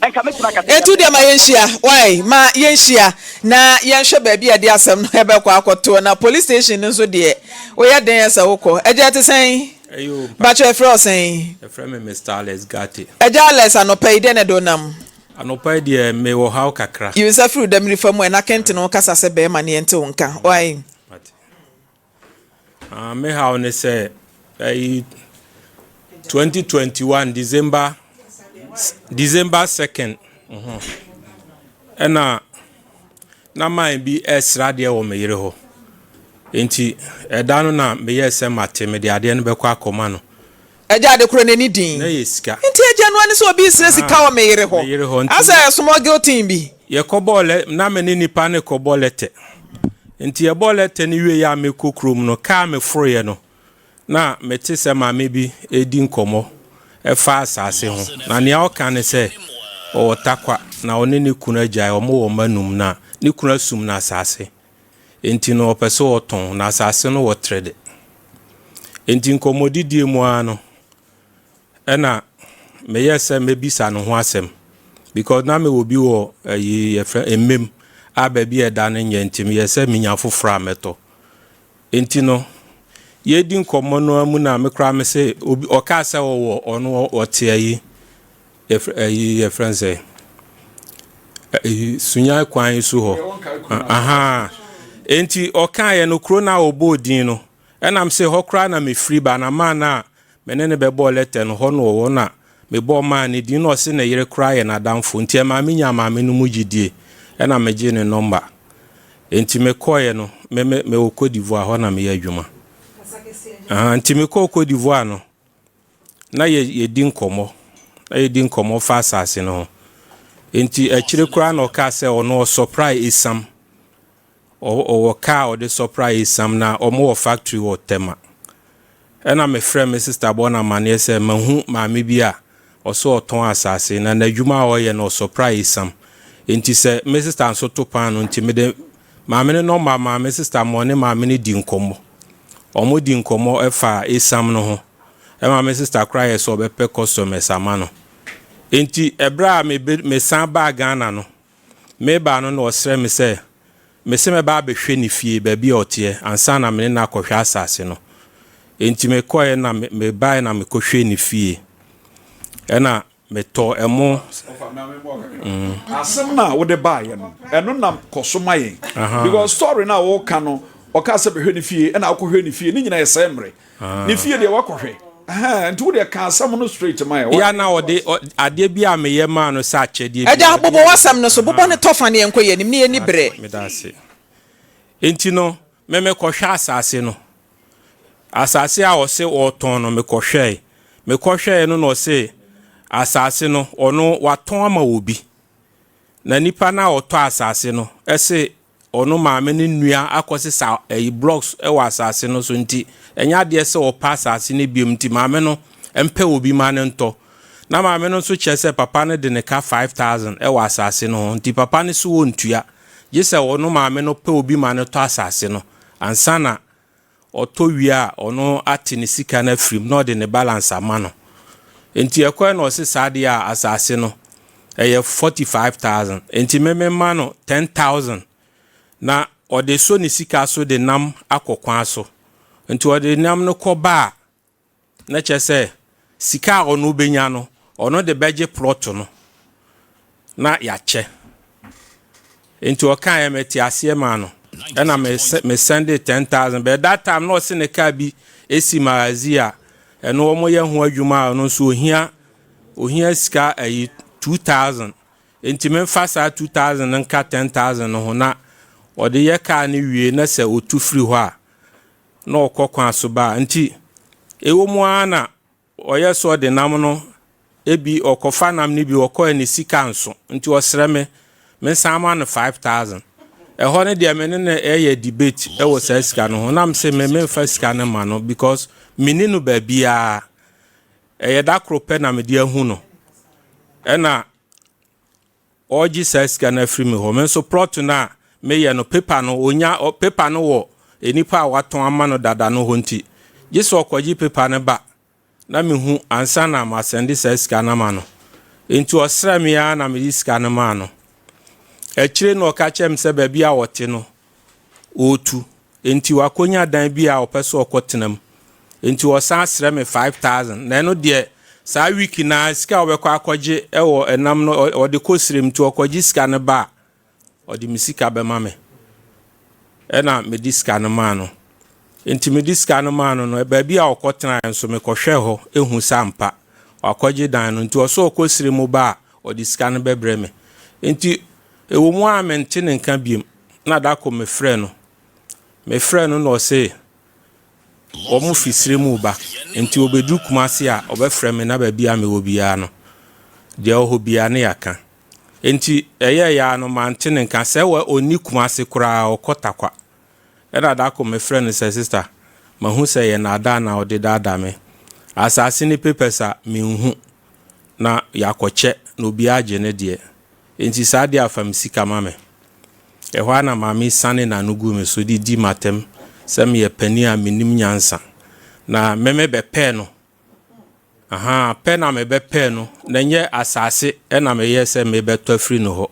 Nka mɛtumi aka sɛ Etu deɛ ma Nyame. yɛnhyia wai ma yɛnhyia na yɛnhwɛ baabi a ɛde asɛm no ɛbɛkɔ akɔtoɔ na police station no nso deɛ woyɛ den sɛ wokɔ. Agya ɛte sɛn? Ɛyɛ o, Mpakyɛ yɛfrɛ wo sɛn? Yɛfrɛ me Mister Alex Ghartey. Agya Alex anɔpa yi dɛn na ɛde wo nam? Anɔpa yi deɛ mewɔ haw kakra. Yi wo nsa firi wo damirifa mu ɛ na kɛntene wo kasa sɛ bɛɛma na yɛnte wo nka wai. Mate. Ah, me haw ne sɛ ɛyi 2021 December December 2nd mhm, ɛna na man bi ɛresra adeɛ wɔ me yere hɔ. Nti ɛda no na meyɛɛ sɛ mate mede adeɛ no bɛkɔ akɔma no. Agya ade korɔ n'ani din. Na ɛyɛ sika. Nti agya noa ne sɛ obi resrɛ sika wɔ me yere hɔ. Me yere hɔ nti. Asɛ ɛyɛ smuggle thing bi. Yɛkɔbɔɔ lɛ na me ne nipa no kɔbɔ lɛtɛ. Nti yɛbɔɔ lɛtɛ no wieeɛ a mekɔ kurom no, kaa a meforoeɛ no, na mete sɛ maame bi redi nkɔmmɔ ɛfa asase ho. Na nea ɔka ne sɛ ɔwɔ Tarkwa na ɔne ne kunu agyae, wɔwɔ mma num na ne kunu asum no asase. Enti no ɔpɛ sɛ ɔtɔn, na asase no wɔ trɛde. Enti nkɔmmɔdidie mu ara no, ɛna meyɛɛ sɛ mɛbisa no ho asɛm because na mewɔ bi wɔ ayi yɛfrɛ mmem a baabi a ɛda no nyɛ nti meyɛ sɛ menya foforɔ a mɛtɔ. Enti no yɛredi nkɔmmɔ no ara mu na me koraa me se obi ɔkaa sɛ ɔwɔ ɔno ɔte ayi Yɛfrɛ ɛyi yɛfrɛ no sɛ ɛyi Sunyani kwan yi so hɔ. Ahaa. Enti ɔkaeɛ no kuro no a ɔbɔɔ din no ɛnam sɛ hɔ koraa na mefiri ba na maa no a me ne no bɛbɔɔ lɛtɛ no hɔ na ɔwɔ na mebɔɔ maa no din na ɔse ne yere koraa yɛ n'adamfo nti ɛmaa menyaa maame no mu gyidie ɛna megyee ne nɔmba. Enti mekɔeɛ no me me mewɔ Cote d'Ivoire hɔ na meyɛ adwuma. Ahaa nti mekɔɔ Cote d'Ivoire no na yɛ yɛdi nkɔmmɔ, na yɛdi nkɔmmɔ fa asase no ho. Enti akyire koraa na ɔkaa sɛ ɔno ɔsɔprae esiam. Ɔwɔ kaa a ɔde sɔprae esiam na wɔwɔ factory wɔ Tema. Ɛna mefrɛ me sister bɔ no amaneɛ sɛ mahu maame bi a ɔsɛ ɔtɔn asase na n'adwuma a ɔyɛ no ɔsɔprae esiam. Enti sɛ me sister nso to paano nti mede maame no nɔmba maa me sister ma ɔne maame no di nkɔmmɔ. Wɔdi nkɔmmɔ fa esiam no ho. Ɛma me sister koraa yɛ sɛ ɔbɛpɛ customers ama no. Enti ɛberɛ a me mesan baa Ghana no, meba no na ɔsrɛ me sɛ mese mɛba abɛhwɛ ne fie baabi a ɔteɛ ansa na me ne no akɔhwɛ asase no. Enti mekɔeɛ na mebaeɛ na mekɔhwɛɛ ne fie. Ɛna Metɔ ɛmo. Asɛm no a wode baeɛ no, ɛno na kɔ so ma yɛn. Because story no a woka no, ɔkaa sɛ bɛhwɛ ne fie, ɛna wokɔhwɛ ne fie, ne nyinaa ɛsɛe mmerɛ. Ne fie deɛ woakɔhwɛ. Nti wo deɛ ka asɛm no straight ma yɛn. Ya na ɔde adeɛ bi a meyɛ maa no sɛ akyɛdeɛ bi. Agya, bobɔ w'asɛm no so, bobɔ no tɔfa na yɛnkɔ yɛn anim, na yɛnni berɛ. Meda ase. Nti no, me mekɔhwɛ asase no. Asase a ɔse ɔretɔn no, mekɔhwɛe. Mekɔhwɛe no na ɔse asase no, ɔno watɔn ama obi. Na nipa no a ɔtɔ asase no se ɔno maame no nua akɔsesa ɛyi blocks wɔ asase no so nti ɛnyɛ adeɛ sɛ ɔpɛ asase no biom nti maame no mpɛ obi ma no ntɔ. Na maame no nso kyerɛ sɛ papa no de ne ka 5000 wɔ asase no ho nti papa no se ɔntua gye sɛ ɔno maame no pɛ obi ma no tɔ asase no. Ansa na ɔtɔ wie a ɔno ate ne sika no afiri mu na ɔde ne balance ama no. Nti ɛkɔɛ na ɔse saa deɛ a asase no ɛyɛ 45,000 nti me me ma no 10,000 na ɔde sɔ ne sika so de nam akɔ kwan so. Nti ɔde nam no kɔ ba a Na kyerɛ sɛ sika a ɔno bɛnya no, ɔno de bɛgye plot no na yɛakyɛ. Nti ɔkaeɛ mete aseɛ maa no. Ɛna me me sɛnde 10,000 but that time na ɔse ne car bi esi magazine a ɛno wɔn yɛ ho adwuma a ɔno nso ohia ohia sika ayi 2,000 nti memfa saa 2,000 no nka 10,000 no ho na ɔde yɛ car no wie na sɛ otu firi hɔ a na ɔkɔ kwan so ba a, nti ɛwɔ mu ara na ɔyɛ sɛ ɔde nam no ebi ɔkɔfa nam no bi ɔkɔɛ ne sika nso nti ɔsrɛ me mensan ma no 5000. Ɛhɔ no deɛ me ne no ɛyɛ debate ɛwɔ saa sika no ho. Na mese me memfa sika no ma no because menni no baabiara. Ɛyɛ da koro pɛ na mede ahu no. Ɛna ɔregye saa sika no afiri me hɔ. Me nso plot no a meyɛ no paper no ɔnya paper no wɔ nnipa a watɔn ama no dada no hɔ nti gye sɛ ɔkɔgye paper no ba na mehu ansa na masɛnde saa sika no ama no. Enti ɔsrɛɛ me ara na mede sika no maa no. Akyire no ɔka kyerɛɛ me sɛ baabi a ɔte no, ɔretu. Enti wakɔnya dan bi a ɔpɛ sɛ ɔkɔtena mu. Enti ɔsan srɛ me 5000. Na ɛno deɛ, saa week no ara sika a ɔbɛkɔ akɔgye wɔ ɛnam no, ɔde kɔ serem nti ɔkɔgye sika no ba a, Ɔde me sika bɛma me. Ɛna mede sika no maa no. Enti mede sika no maa no no, baabi a ɔkɔtenaeɛ nso, mekɔhwɛɛ hɔ hu sɛ ampa, wakɔgye dan no. Nti ɔsɛ ɔkɔ sire mu ba a, ɔde sika no bɛbrɛ me. Enti ɛwɔ mu ara mente ne nka biom. Na da koro mefrɛɛ no. Mefrɛɛ no na ɔse wɔn fi sire mu reba. Enti ɔbɛduru Kumasi a, ɔbɛfrɛ me na baabi a mewɔ biara no, deɛ ɛwɔ hɔ biara ne yɛaka. Enti ɛyɛeɛ ara no mante ne nka. Sɛ wɔ ɔnni Kumasi koraa ɔkɔ Tarkwa. Ɛna da koro mefrɛɛ no sɛ sister mahu sɛ ɛyɛ nnaadaa na ɔde daadaa me. Asase ne papers a menhu na yɛakɔkyɛ na obiara agye ne deɛ. Enti saa deɛ a fa me sika ma me. Ɛhɔ ara na maame sane n'ano guu me so de dii m'atɛm sɛ meyɛ panin a mennim nyansa. Na me mebɛpɛɛ no Ahaa, pɛ na mebɛpɛɛ no, na ɛnyɛ asase na meyɛɛ sɛ merebɛtɔ afiri no hɔ.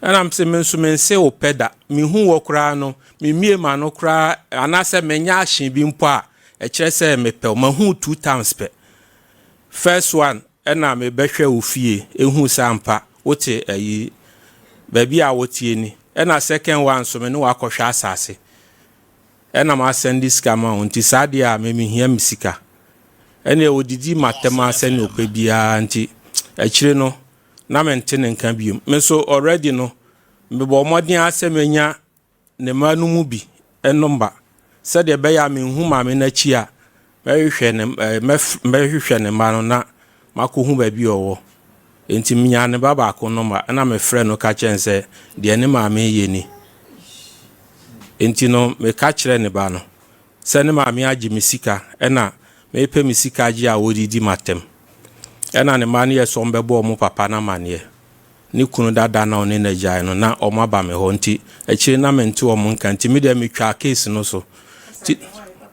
Ɛna mese, me nso mense wo pɛ da. Mehu wɔ koraa no, memmie m'ano koraa, anaasɛ menyɛ ahye bi mpo a, ɛkyerɛ sɛ mepɛ wo. Mahu wo 2 times pɛ. First one, ɛna mebɛhwɛ wo fie, ehu sɛ ampa, wote ayi, baabi a woteɛ ni. Ɛna second one nso, me ne wo akɔhwɛ asase. Ɛna masɛnde sika ma wo nti saa deɛ a me mehia me sika. Ɛneɛ ɔdidi matɛm ara sɛdeɛ ɔpɛ biara nti akyire no na mente ne nka biom. Me nso already no mebɔɔ mmɔden ara sɛ mɛnya ne mma no mu bi nɔmba sɛdeɛ ɛbɛyɛ a menhu maame no akyi a mɛhwehwɛ ne mɛhwehwɛ ne mma no na makɔhu baabi a ɔwɔ. Enti menyaa ne ba baako nɔma ɛna mefrɛɛ no ka kyerɛɛ no sɛ deɛ ne maame reyɛ ni. Enti no meka kyerɛɛ ne ba no sɛ ne maame agye me sika ɛna merepɛ me sika agye a ɔredidi m'atɛm. Ɛna ne mma no yɛɛ sɛ wɔbɛbɔ wɔn papa no amaneɛ. Ne kunu dada na ɔne no agyae no na wɔaba me hɔ nti akyire na mente wɔn nka nti me deɛ metwaa case no so. Nti,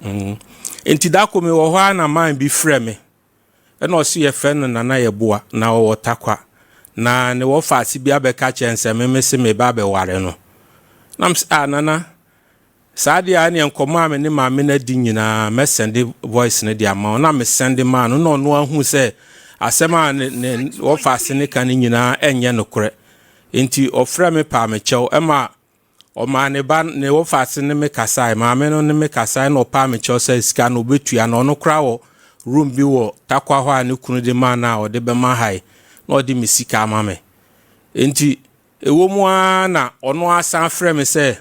mm, nti da ko mewɔ hɔ ara na man bi frɛ me. Ɛna ɔse yɛfrɛ no Nana Yeboah na ɔwɔ Tarkwa na ne wɔfaase bi abɛka akyerɛ no sɛ me mese meba abɛware no. Na mese ah Nana saa deɛ a ɛneɛ nkɔmmɔ a me ne maame no adi nyinaa mɛsɛnde voice no de ama wo. Na mesɛnde maa no na ɔno ahu sɛ asɛm a ne ne wɔfaase no ka no nyinaa ɛnyɛ nokorɛ. Enti ɔfrɛ me paa me kyɛw ɛma Ɔmaa ne ba, ne wɔfaase ne me kasae, maame no ne me kasae na ɔpaa me kyɛw sɛ sika no obetua na ɔno koraa wɔ room bi wɔ Tarkwa hɔ a ne kunu de maa no a ɔde bɛma ha yi na ɔde me sika ama me. Enti ɛwɔ mu ara na ɔno ara san frɛ me sɛ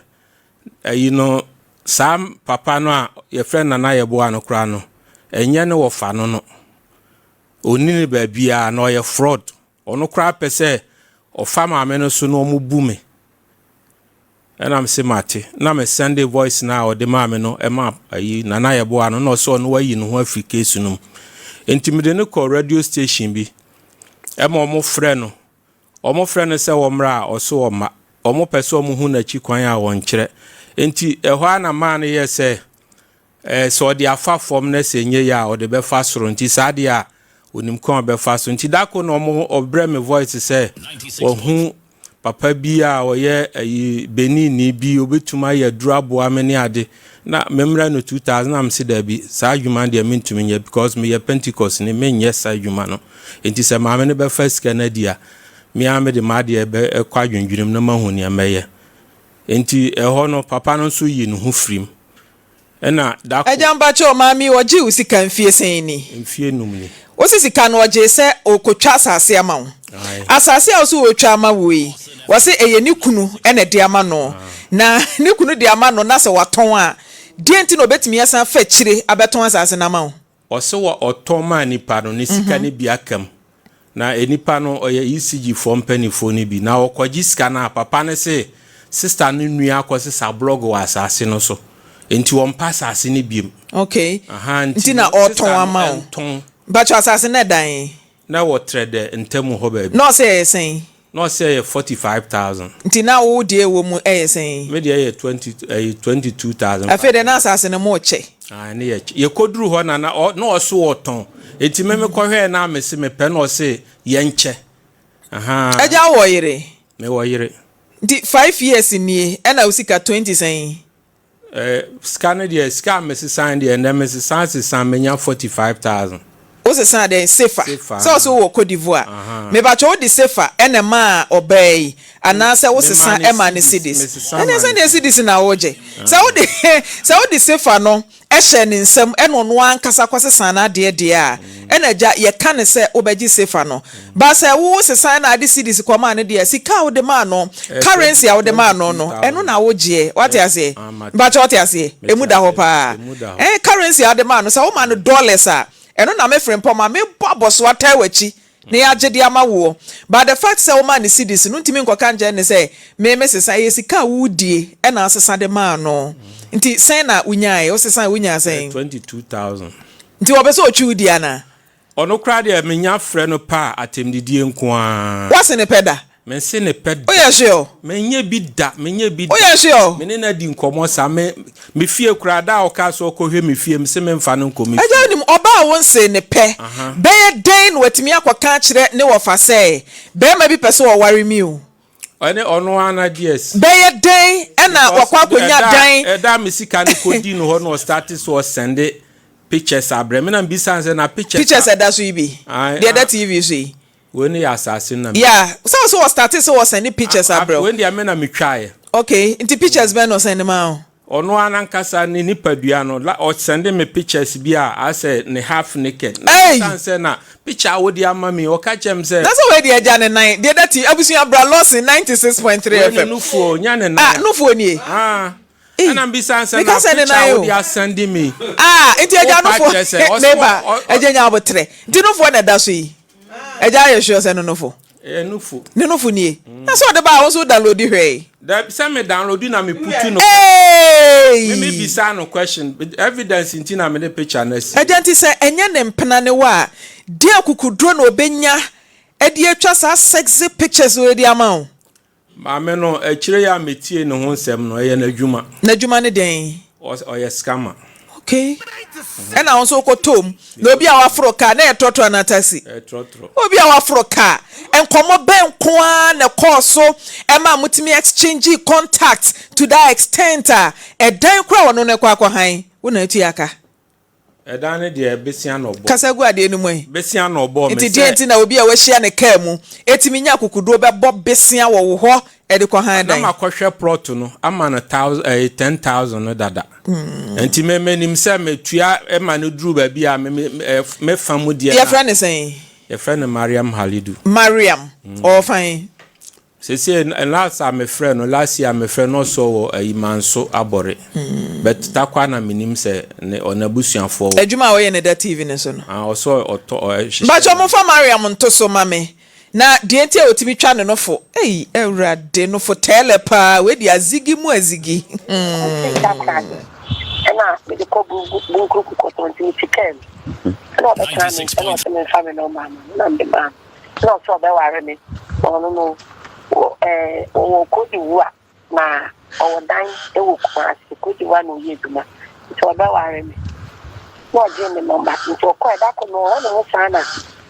ayi no saa papa no a yɛfrɛ no Nana Yeboah no koraa no ɛnyɛ ne wɔfa no no. Ɔnni no baabiara na ɔyɛ fraud. Ɔno koraa pɛ sɛ ɔfa maame no so na ɔmo bu me. Ɛna me se mate. Na me sɛnde voice no a ɔde maa me no ɛma ayi Nana Yeboah no na ɔse ɔno wayi ne ho afiri case no mu. Nti mede no kɔɔ radio station bi ɛma ɔmo frɛ no. Ɔmo frɛ no sɛ ɔmmra a ɔse ɔmma. Ɔmo pɛ sɛ ɔmo hu n'akyi kwan a ɔnkyerɛ. Nti ɛhɔ ara na maa no yɛɛ sɛ Ɛɛ, sɛ ɔde afa fam na sɛ ɛnyɛ yie a, ɔde bɛfa soro. Nti saa deɛ a, ɔnim kwan a ɔbɛfa so. Nti da koro na ɔmo ɔbrɛ me voice sɛ wahu papa bi a ɔyɛ ayi Beninni bi, ɔbɛtumi ayɛ aduro aboa me ne ade. Na memmrɛ no 2000 na mese daabi, saa adwuma no deɛ mentumi nyɛ because meyɛ Pentecost ni, menyɛ saa adwuma no. Nti sɛ maame no bɛfa sika no adi a, me ara mede m'adeɛ bɛkɔ adwendwenem na mahu nea mɛyɛ. Nti ɛhɔ no, papa no nso yii ne ho firim. Ɛna da koro. Agya mpakyɛw maame yi ɔgyee wo sika mfie sɛn ni? Mfie num ni. Wose sika no ɔgyee sɛ ɔrekɔtwa asase ama wo. Ae. Asase a wose ɔretwa ama woɔ yi, wɔse ɛyɛ ne kunu na ɛde ama no. Na ne kunu de ama no na sɛ watɔn a, deɛn nti na ɔbɛtumi asan afa akyire abɛtɔn asase no ama wo? Ɔse wɔ ɔtɔn maa nipa no ne sika no bi aka mu. Na nipa no ɔyɛ ECG foɔ mpaninfoɔ no bi. Na ɔkɔgye sika no a, papa no se. sister no nua akɔsesa blɔg wɔ asase no so. Nti ɔmpɛ asase no biom. Okay. Aha, Nti na sister ɔretɔn no ama wo. ntɔn. Mpakyɛw asase no ɛdan he? Na ɛwɔ Trɛdɛ ntamu hɔ baabi. Na ɔsɛ ɛyɛ sɛn? Na ɔsɛ ɛyɛ 45,000. Nti na wo deɛ ɛwɔ mu ɛyɛ sɛn? Me deɛ ɛyɛ 20, ɛyɛ 22,500. Afei deɛ na asase no mokyɛ. Ah, ne yɛ kyɛ. Yɛkɔduru hɔ na na ɔ, na ɔse ɔtɔn. Nti me mekɔhwɛɛ na mese mepɛ na ɔse yɛnkyɛ. Ahaa. Agya wowɔ yere? Mewɔ yere. Nti 5 years nie ɛna wo sika 20 sɛn? Eh, sika no deɛ, sika a mesesan deɛ, ɛnɛ mesesan sesan menya 45,000. Wo sesan dɛn? Sefa. Sefa, Sɛ ɔse wowɔ Cote d'Ivoire. Aha. Mepakyɛ wode sefa ɛna ɛmaa ɔbaa yi anaasɛ wo Memaa sesa no ɛmaa no cedis, cedis? mesesa Ɛneɛ maa no sɛdeɛ cedis. cedis na wogye. Sɛ wode sɛ wode sefa no hyɛɛ ne nsam ɛna ɔno ankasa kɔsesaa n'adeɛ deɛ a, ɛna agya yɛka no sɛ wobɛgye sefa no. But sɛ wo sesan na ade cedis kɔmaa no deɛ a, sika a wode maa no, currency a wode maa no no, ɛno na wogyeɛ. Wate aseɛ? Mpakyɛ wote aseɛ? Ɛmu da hɔ paa. Ɛɛ currency a wode maa no, sɛ woma no dollars a, ɛno na me frempɔ ma mebɔ abɔsoɔ ataa w'akyi na yɛagye de ama woɔ. But the fact sɛ womaa no cedis no, wontumi nkɔka nkyerɛ no sɛ me mesesa, ɛyɛ sika a wodie na asesa de maa no. Nti sɛn na wonyaeɛ? Wosesae wonyaa sɛn? 22,000. Nti wɔpɛ sɛ ɔtwi wo di anaa? Ɔno koraa deɛ menya frɛ no pɛ a atɛmdidie nko ara. Woase ne pɛ da? Mense ne pɛ da. Woyɛ sure? Menyɛ bi da, menyɛ bi da. Woyɛ sure? Me ne no adi nkɔmmɔ saa. Me, me fie koraa, da a ɔkaa sɛ ɔkɔhwɛ me fie, mese memfa no nkɔ me Agya fie. wonim, ɔbaa a wonsee ne pɛ, bɛyɛ dɛn na watumi akɔka akyerɛ ne wɔfa sɛ, barima bi pɛ sɛ ɔware me o? Ɛne ɔno ara na dears. Bɛyɛ dɛn na Because wakɔ akɔnya ɛda a, dan? ɛda a me sika no kɔdii no hɔ na ɔstarte sɛ ɔsɛnde pictures abrɛ me na mebisa no sɛ na pictures a. Pictures a ɛda so yi bi? Ae, Deɛ ɛda ah. TV so yi? Wei no yɛ asase no na me. Yeah, sɛ wo sɛ ɔstarte sɛ ɔsɛnde pictures abrɛ wo. Wei deɛ me na metwaeɛ. Okay, nti pictures bɛn na ɔsɛnde maa wo? Ɔno ara nankasa ne nipadua no, la ɔsɛnde me pictures bi a asɛ ne half naked. Na Ei! mebisa no sɛ na picture a wode ama me yi, ɔka kyerɛ me sɛ. Na sɛ wei deɛ agya ne nan, deɛ ɛda TV, abusua bra Lawson 96.3 Wei ne FM. nufoɔ, nya ne nan Ah, a. nufoɔ nie? Ah. Ei, Ɛna mbisa no sɛ meka na sɛ ne picture a nan wode o. asɛnde me yi, Ah, nti agya wopa nufoɔ, kyerɛ sɛ, ɔse meba, wɔ, ɔ, ɔ. agya nya aboterɛ. Nti nufoɔ na ɛda so yi? Agya ayɛ sure sɛ ne nofo? Ɛyɛ nofo. Ne nofo nie? Na sɛ ɔde ba a wo nso wo download hwɛe? Dabi sɛ me download na me putu no. Eeii. Me me bisa no question evidence nti na me de picture no asi. Agya nti sɛ ɛnyɛ ne mpena ne wo a deɛn akukuduro na ɔbɛnya de atwa saa sexy pictures wei de ama wo? Maame no, akyire yi a metiee ne ho nsɛm no, ɛyɛ n'adwuma. N'adwuma ne dɛn? Ɔyɛ scammer. Okay. Ɛna wo nso wokɔtɔɔ mu. Na obi a waforo kaa, na ɛyɛ trɔtrɔ anaa taxi? Ɛyɛ trɔtrɔ. Obi a waforo kaa. Nkɔmmɔ bɛn nko ara na ɛkɔɔ so ɛma motumi exchange contact to that extent a ɛdan koraa a ɔno no kɔ akɔhan, wo na atua ka? Ɛdan no deɛ besia na ɔbɔ. Kasa gu adeɛ no mu ɛ. Besia na ɔbɔɔ me Nti sɛ. deɛn nti na obi a wahyia ne kaa mu tumi nya akokoduro bɛbɔ besia wɔ wo hɔ de kɔ han dan? Na makɔhwɛ plot no ama no thousand ɛɛ 10,000 no dada. Nti me menim sɛ metua ma no duru baabi a me me ɛɛ me fa mu deɛ na. Yɛfrɛ no sɛn? Yɛfrɛ no Mariam Halidu. Mariam, ɔwɔ fan? Sesei last a me frɛ no last year me frɛ no ɔsɛ ɔwɔ ayi manso abɔre but takwa na me nim sɛ ne ɔnabusuafoɔ wɔ. Adwuma a ɔyɛ no da TV no so no. Ah ɔsɛ ɔtɔ ɔhyehyɛ. Mpakyɛw momfa Mariam nto so ma me na deɛ nti a ɔtumi twa ne nofo ei awurade nofo tɛɛlɛ paa wei deɛ azigi mu azigi Ɔte da koraa ɛna mede kɔ Bunkruku kɔtɔn nti mete kaa mu ɛna ɔbɛtena me nkyɛn na ɔsɛ memfa me nɔmba ma no na mede maa no. Na ɔsɛ ɔbɛware me. Na ɔno no, wɔ ɛɛ ɔwɔ Cote d'Ivoire, na ɔwɔ dan wɔ Kumasi. Cote d'Ivoire na ɔyɛ adwuma. Nti ɔbɛware me. Na ɔgyee me nɔmba. Nti ɔkɔɛ da koro mewɔ hɔ ne ho saa na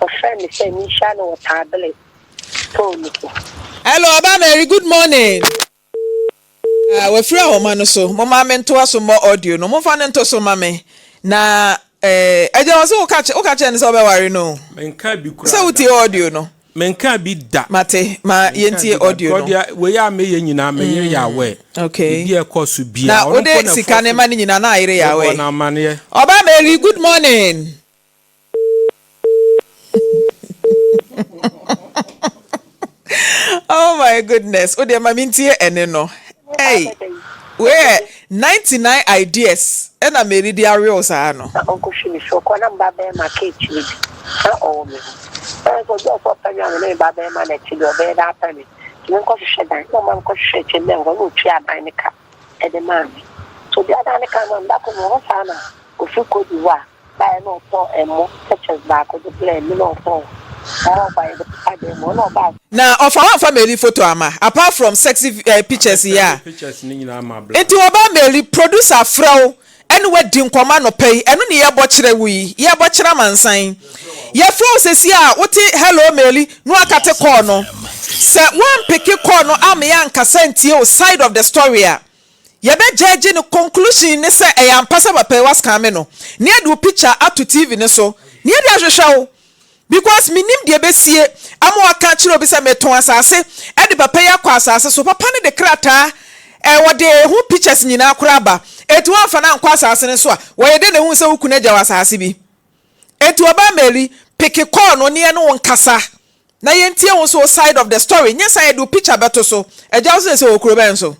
ɔfrɛɛ me sɛ menhyia no wɔ Taabele toll no so. Hello Ɔbaa Mary, good morning. Ah, wafiri ahoma no so. Momma mentoa so mmɔ audio no. Momfa no nto so ma me. Na eh, agya wɔ sɛ woka woka kyerɛ no sɛ wobɛware no o. Menka bi koraa Sɛ wotie da. audio no. Menka bi da. Mate, ma Menka yɛntie bi da. audio Because no. deɛ wei a meyɛ nyinaa me yere yɛ aware. Okay. Biribi a ɛkɔ so biara, Na ɔno wode mpo na sika ɛfɔ no so. ma no nyinaa na ayere yɛ Mebɔ aware. no amaneɛ. Ɔbaa Mary, good morning. Oh my goodness. Wo deɛ ma mentie ɛne no. Hey, wei yɛ 99 ideas ɛna Mary de awe wo saa no. Na ɔnkɔhwɛ me fie. Ɔkɔɔ na me ba bɛrima ka akyire bi na ɔwɔ me ho. Na ɔsɛ obi a ɔsɛ ɔpɛ me a me ne me ba bɛrima na ɛte deɛ ɔbɛyɛ dɛ apɛ me. Nti menkɔhwehwɛ dan. Nna ɔma mekɔhwehwɛɛ Chamberlain hɔ na otuaa dan no ka de maa me. Nti oduaa dan no ka maa me. Da kor mowɔ hɔ saa na ofir Cote d'Ivoire bae na ɔtɔɔ ɛmo sachets baako dze brɛɛ me na ɔtɔɔ mop a yɛdze pepa dan mu. Ɔno ɔbaa. Na ɔfa wamfa Meli photo amma apart from sexy eh pictures yi a. Nti wɔba Meli producer frɛ wo ɛne wo adi nkɔmmɔ anɔpa yi ɛno ne yɛbɔ kyerɛ wo yi yɛbɔ kyerɛ amansan yɛfrɛ wo sɛsi a wote hello Meli na wakate call no sɛ woampeke call no amma yɛankasa antie wo side of the story a yɛbɛ judge no conclusion ne sɛ ɛyɛ ampa sɛ papa yi wa scam no na yɛde wo picture ato TV no so na yɛde ahwehwɛ wo Because mennim deɛ ɛbɛsie ama waka akyerɛ obi sɛ metɔn asase de papa yi akɔ asase so. Papa no de krataa eh, wɔde ɛho pictures nyinaa koraa aba. Enti woamfa no ankɔ asase no so a, wɔyɛ dɛn na ɛhu sɛ wo kunu agya wo asase bi? Enti ɔbaa Mary, peke call no ne yɛne wo nkasa na yɛntie wo nso wo side of the story. Nyɛ saa yɛde wo picture bɛto so. Agya wo sɛ sɛ wɔ kuro bɛn so?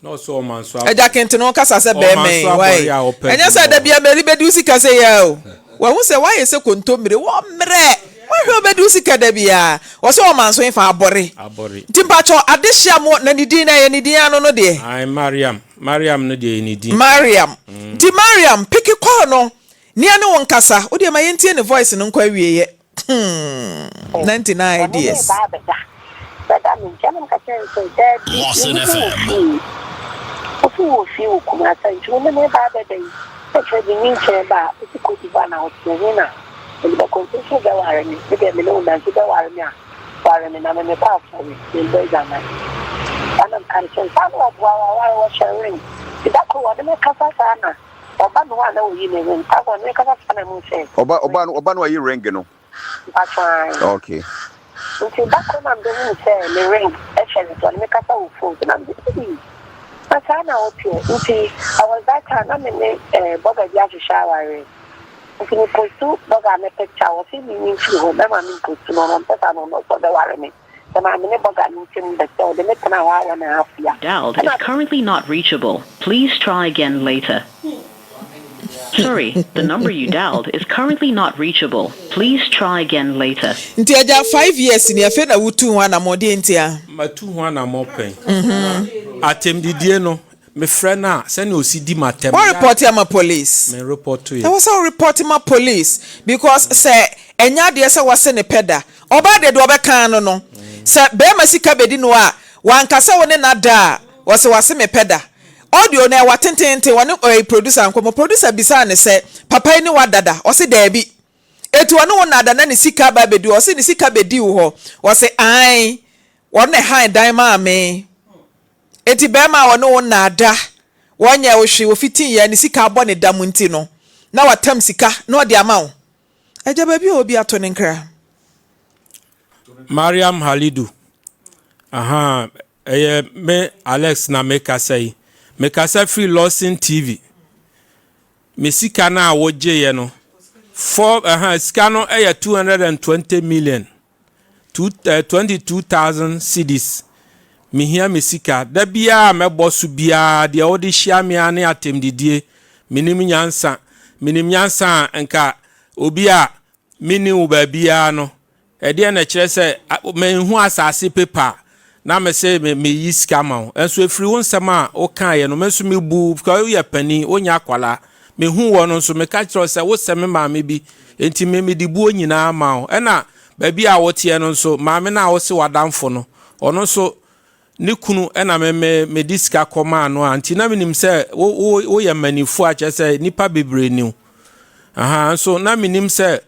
Agya Kente no kasa sɛ bɛɛma yi wai ɛnyɛ sɛ da bia Mary bɛdi wo sika sɛ yɛ o wahu sɛ wayɛ sɛ kontommire wɔ mmerɛ wahwɛ ɔbɛdi wo sika da bia wɔ sɛ ɔma nso hefa abɔre nti mpakyɛ adehyia mo na ne din na ɛyɛ ne din ano no deɛ. Ae Mariam Mariam no deɛ ɛyɛ ne din. Mariam nti Mariam peke kɔɔ no ne ɛne wo nkasa wo deɛ ma yɛntie ne voice no nkɔ awieɛ. Hmm, 99 Ɔne me ideas. reba abɛda. Bɛda me nkyɛn. Ɛna meka kyerɛɛ no sɛ, Daabi, Lawson me ne wo wɔ FM. fie. Wo nso wowɔ fie wɔ Kumasi a, nti wo ne me reba abɛda yi, na kyerɛ de me nkyɛn ba a, wosi Cote d'Ivoire na wote, ɛhe na mede bɛkɔ? Nti wo nso wobɛware me? Me deɛ me ne wo nna, nti wobɛware me a, ware me, na me mekɔ asɔre, mebɔ adwaman. Saa na meka kyerɛɛ no. Saa na ɔboa, waware, wɔhyɛ ring. Nti da koro wɔne me kasa saa na Ɔba no a na oyi ne ring. Pastor ɔne me kasa saa na mehu sɛ. Ɔba ɔba no ɔba no ayi ring no. Mpatsɔ ae. Okay. Nti da koro na mebɛhuu sɛ ne ring hyɛ ne so ɔne me kasa wɔ phone so na mese ei na saa na woteɛ nti I was that time na me ne eh, bɔga bi ahyehyɛ awareɛ nti me postu bɔga ne picture wɔse menyi mfiri hɔ mɛma me mpostu no ɔno ɔmpɛ saa na ɔno ɔsɛ ɔbɛware me. Sɛ maame ne bɔga no ntam bɛ sɛ ɔde me tena hɔ a one and half year. Dialed is Ɛna. currently not reachable. Please try again later. Sorry, the number you dialed is currently not reachable. Please try again later. Nti agya 5 years ni afei na wotuu ho anamɔn deɛ ntia? Matu ho anammɔn pɛn. Na atɛmdidie no, mefrɛ no a, sɛnea ɔsi di m'atɛm Wo no, report ama police? menrepɔtoeɛ. Ɛwɔ sɛ wo report ma police because sɛ ɛnyɛ adeɛ sɛ wase ne pɛ da. Ɔbaa deɛ deɛ ɔbɛka ano no, sɛ barima sika bɛdi no a, wanka sɛ wo ne no ada a, ɔse wase me pɛ da. Audio no ɛwa tententen, ɔne ɛyi producer nkɔmmɔ, producer bisaa no sɛ papa yi ne wo ada da? Ɔse daabi. Eti ɔne wo nna da na ne sika aba abɛdi hɔ? Ɔse ne sika bɛdii wo hɔ? Ɔse ae, ɔno na ɛhan dan maa me. Enti barima a ɔne wo nna ada, wɔnyɛɛ wo hwee, wɔfitiiɛ, ne sika abɔ ne dam nti no, na watam sika na ɔde ama wo. Agya, baabi a ɔwɔ bi ato ne nkra. Mariam Halidu, Ahaa, ɛyɛ me Alex na mekasa yi. Mekasa firi Lawson TV. Me sika no a wogyeeɛ no, four, ɛha, sika no yɛ 220 million. Two, eh, 22,000 cedis. Mehia me sika. Da biara a mɛbɔ so biara, deɛ wode hyia me ara ne atɛmdidie. Menim nyansa. Menim nyansa a nka obi a menni wo baabiara no, ɛdeɛ na ɛkyerɛ sɛ menhu asase pepa a na mese me meyi sika ma wo. Nso ɛfiri wo nsɛm a wokaeɛ no, me nso mebu because woyɛ panin, wonyɛ akwadaa. Mehuu wɔ no nso, meka kyerɛ wo sɛ wosɛ me maame bi, enti me mede buo nyinaa ma wo. Ɛna baabi a woteɛ no nso, maame no a wose w'adamfo no, ɔno nso ne kunu ɛna me me mede sika kɔmaa no a, nti na menim sɛ wo wo woyɛ mmanimfoɔ a kyerɛ sɛ nnipa bebree ni wo. Aha, nso na menim sɛ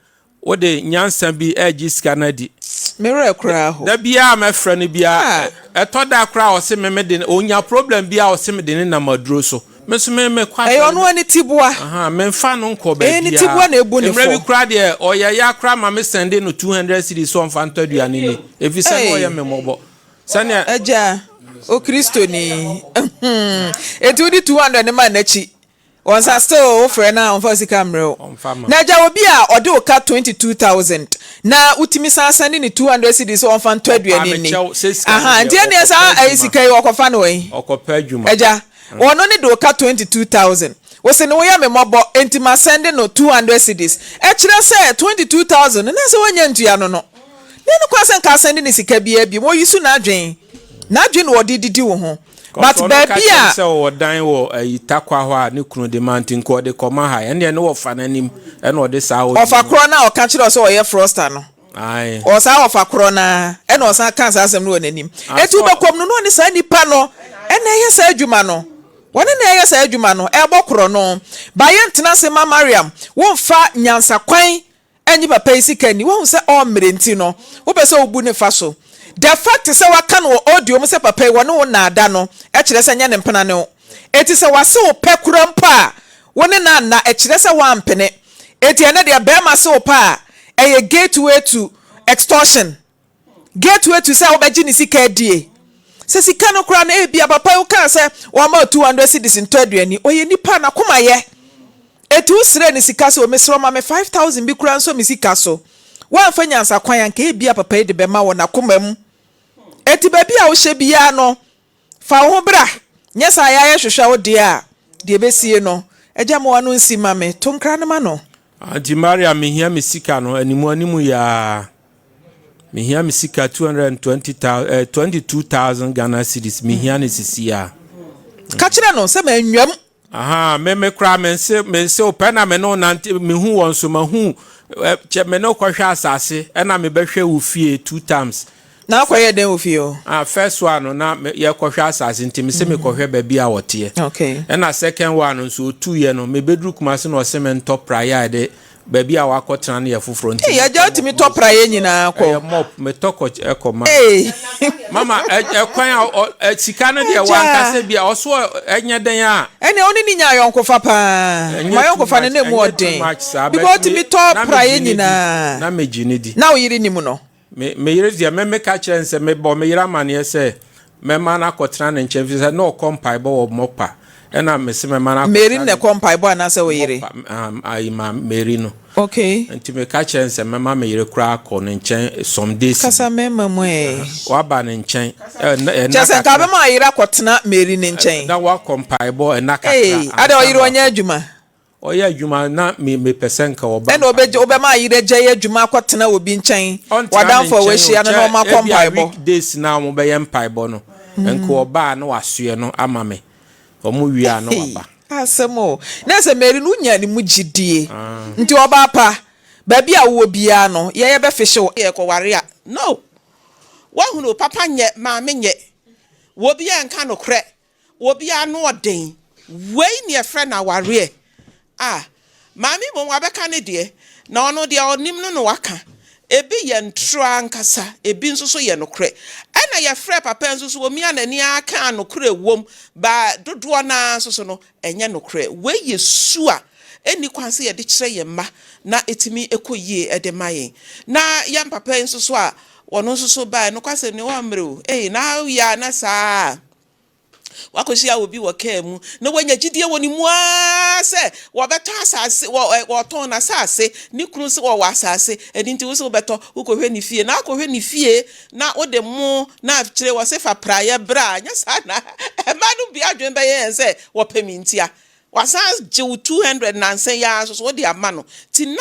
Wode nyansa bi regye sika no adi. Me werɛ koraa ho. Da biara a mɛfrɛ no biara, ɛtɔ da koraa a ɔse me mede no, ɔnya problem bi a ɔse mede no nam aduro so. Me nso me mekɔ asɔre. Ɛyɛ ɔno ara ne tiboa. Ahaa, memfa no nkɔ Ɛyɛ ne tiboa baabiara. na ebu ne Mmerɛ bi fɔ. koraa deɛ, ɔyɛ ya koraa ma me sɛnde no 200 cedis sɛ ɔmfa ntɔ aduane nni, ɛfiri sɛ na Ei. ɔyɛ me mmɔbɔ. Sɛdeɛ. Agya, Okristoni. Enti wode 200 no maa n'akyi. Wɔn sa still wo frɛ no a ɔnfa wo sika mmerɛ wo. Na agya obi a ɔde wo ka 22,000 na wotumi san sɛnde ne 200 cedis sɛ ɔnfa ntɔ aduane nni. Ahaa nti ɛneɛ saa ɛyi sika yi ɔkɔfa no wɛn? Agya ɔno ne de wo ka 22,000 wo se ne wo yɛ me mmɔbɔ nti ma sɛnde no 200 cedis ɛkyerɛ sɛ 22,000 no na ɛsɛ wanya ntua no no. Na ɛno kwan sɛ nka asɛnde ne sika biara biom oyi so n'adwen. N'adwene na ɔde didi wo ho. But Kɔsɔ ɔno ka baabi kyerɛ a. sɛ ɔwɔ dan wɔ ayi Tarkwa hɔ a ne kunu de ma nti nka ɔde kɔma ha. Ɛnneɛ ne wɔfa n'anim ɛna ɔde saa audio Ɔfa no. korɔ no a ɔka kyerɛ wo sɛ ɔyɛ fraudster no. Ae. Ɔwɔ saa ɔfa korɔ no ara ɛna ɔsan kaa saa asɛm no wɔ n'anim. Enti Asɔ. wobɛkɔm no na ɔne saa nipa no ɛna ɛyɛ saa adwuma no. Wɔne na ɛyɛ saa adwuma no, ɛrebɔ korɔ no. Ba yɛntena ase ma Mariam, womfa nyansa kwan Ɛnnye papa yi sika nni. Woahu sɛ ɔremmrɛ nti no, wopɛ sɛ wobu ne fa so. The fact sɛ waka no wɔ audio mu sɛ papa yi wɔne wo nnaada no kyerɛ sɛ ɛnyɛ ne mpena ne wo. Enti sɛ wase wo pɛ koraa mpo a, wo ne no anna, ɛkyerɛ sɛ woampene. Enti ɛnnɛ deɛ barima se wo pɛ a, ɛyɛ gateway to extortion. Gateway to sɛ wobɛgye ne sika adie. Sɛ sika no koraa no ebia papa yi wokaa sɛ wama wo 200 cedis ntɔ aduane, ɔyɛ nipa a n'akoma yɛ. Eti wosrɛɛ no sika sɛ o mesrɛ wo ma me 5000 bi koraa nsɔ me sika so. Woamfa nyansa kwan a nka ebia papa yi de bɛma wɔ n'akoma mu. Eti baabi a wohyɛ biara no Fa wo ho bra, nyɛ saa a yɛayɛ hwehwɛ wo deɛ a, deɛ ɛbɛsie no, agya ma w'ano nsi ma me, to nkra no ma no. Auntie Maria mehia me sika no animu animu yi aa mehia me sika 220,000 eh, 22,000 Ghana cedis mehia no sisi aa. Ka kyerɛ no sɛ mannwam. Ahaa me me koraa me nse me nse wo pɛ na me ne wo nante me hu wɔn so ma hu kyɛ me ne wo kɔhwɛ asase ɛna me bɛhwɛ wo fie two times. Na akɔ yɛ dɛn wɔ fie hɔ? Ah first one no na me yɛ kɔhwɛ asase nti me se me kɔhwɛ baabi a wɔteɛ. Okay. Ɛna second one no nso otu yɛ no me bɛduru Kumasi na ɔse me ntɔ praeɛ a yɛde Baabi a wakɔtena no yɛ foforɔ nti. Ei agya wotumi tɔ praeɛ nyinaa kɔ. Ɛyɛ mop metɔ kɔ ɛkɔ ma. Ei. Mama ɛkwan a ɔ sika no deɛ wankasa bi a ɔso ɛnyɛ dɛn a. Ɛnna ɔne ne nya ayɔnkofa paa. Mo ayɔnkofa no na emu ɔden. Because wotumi tɔ praeɛ nyinaa. Na megye ne di. Na wo yere nim no. Me me yere deɛ me meka kyerɛ no sɛ mebɔ me yere amaneɛ sɛ mɛma no akɔtena ne nkyɛn firi sɛ na ɔkɔ mpaebɔ wɔ Mɔpa ɛna mese mɛma no akɔtena Mary na ɛkɔ mpaebɔ anaasɛ wo yere? Mɔpa ayi ma Mary no. Okay. Nti meka kyerɛ no sɛ mɛma me yere koraa akɔ ne nkyɛn some days. Kasa mɛma mu ɛ. Waba ne nkyɛn ɛna Kyerɛ sɛ nka kakra. bɛma ɔyere akɔtena Mary ne nkyɛn. Na wakɔ mpaebɔ ɛna kakra. Ee, adɛ ɔyere ɔnyɛ adwuma? Ɔyɛ adwuma na me mepɛ sɛ nka ɔba. Ɛna ɔbɛgye wobɛma ayere agyae adwuma akɔtena obi nkyɛn, Ɔntena ne w'adamfo a nkyɛn o, wahyia no na kyɛ wɔakɔ ebia mpaebɔ. week days no a wɔbɛyɛ mpaebɔ no, nka ɔba a na wasoɛ no ama me. Wɔn wie a na Hey, waba. asɛm o. Na sɛ Mary no wonya ne mu gyidie. Nti ɔbaa pa, baabi a wowɔ biara no, yɛn yɛbɛfihye wo. Yɛkɔware a, no. Woahunu, papa nyɛ, maame nyɛ. Obiara nka nokorɛ. Obi ano ɔden. Wei ne yɛfrɛ no awareɛ a maame mmom wabɛka ne deɛ na ɔno deɛ ɔnim no na waka. Ebi yɛ ntorɔ ankasa, ebi nso so yɛ nokorɛ. Ɛna yɛfrɛ papa nso so ɔmia n'ani ara ka nokorɛ wom but dodoɔ no ara nso so no ɛnyɛ nokorɛ. Wei yɛ su a ɛnni kwan sɛ yɛde kyerɛ yɛn mma na ɛtumi kɔ yie de ma yɛn. Na yɛn papa yi nso so a ɔno nso so baeɛ nokwasɛm ni wammrɛ o, ei na woyɛ a na saa a. Wakɔhyia obi wɔ kaa mu na wanya gyidie wɔ ne mu ara sɛ wɔbɛtɔ asase, wɔ, wɔtɔn n'asase, ne kunu sɛ wɔwɔ asase, ɛno nti wo sɛ wobɛtɔ, wokɔhwɛ ne fie, na akɔhwɛ ne fie na wode mo na akyire wɔ se fa praeɛ bra, nyɛ saa na mmaa no bi adwene bɛyɛ yɛn sɛ wɔpɛ me ntia. Wasan gye wo 200 nansa yi ara nso so wode ama no. Ti na.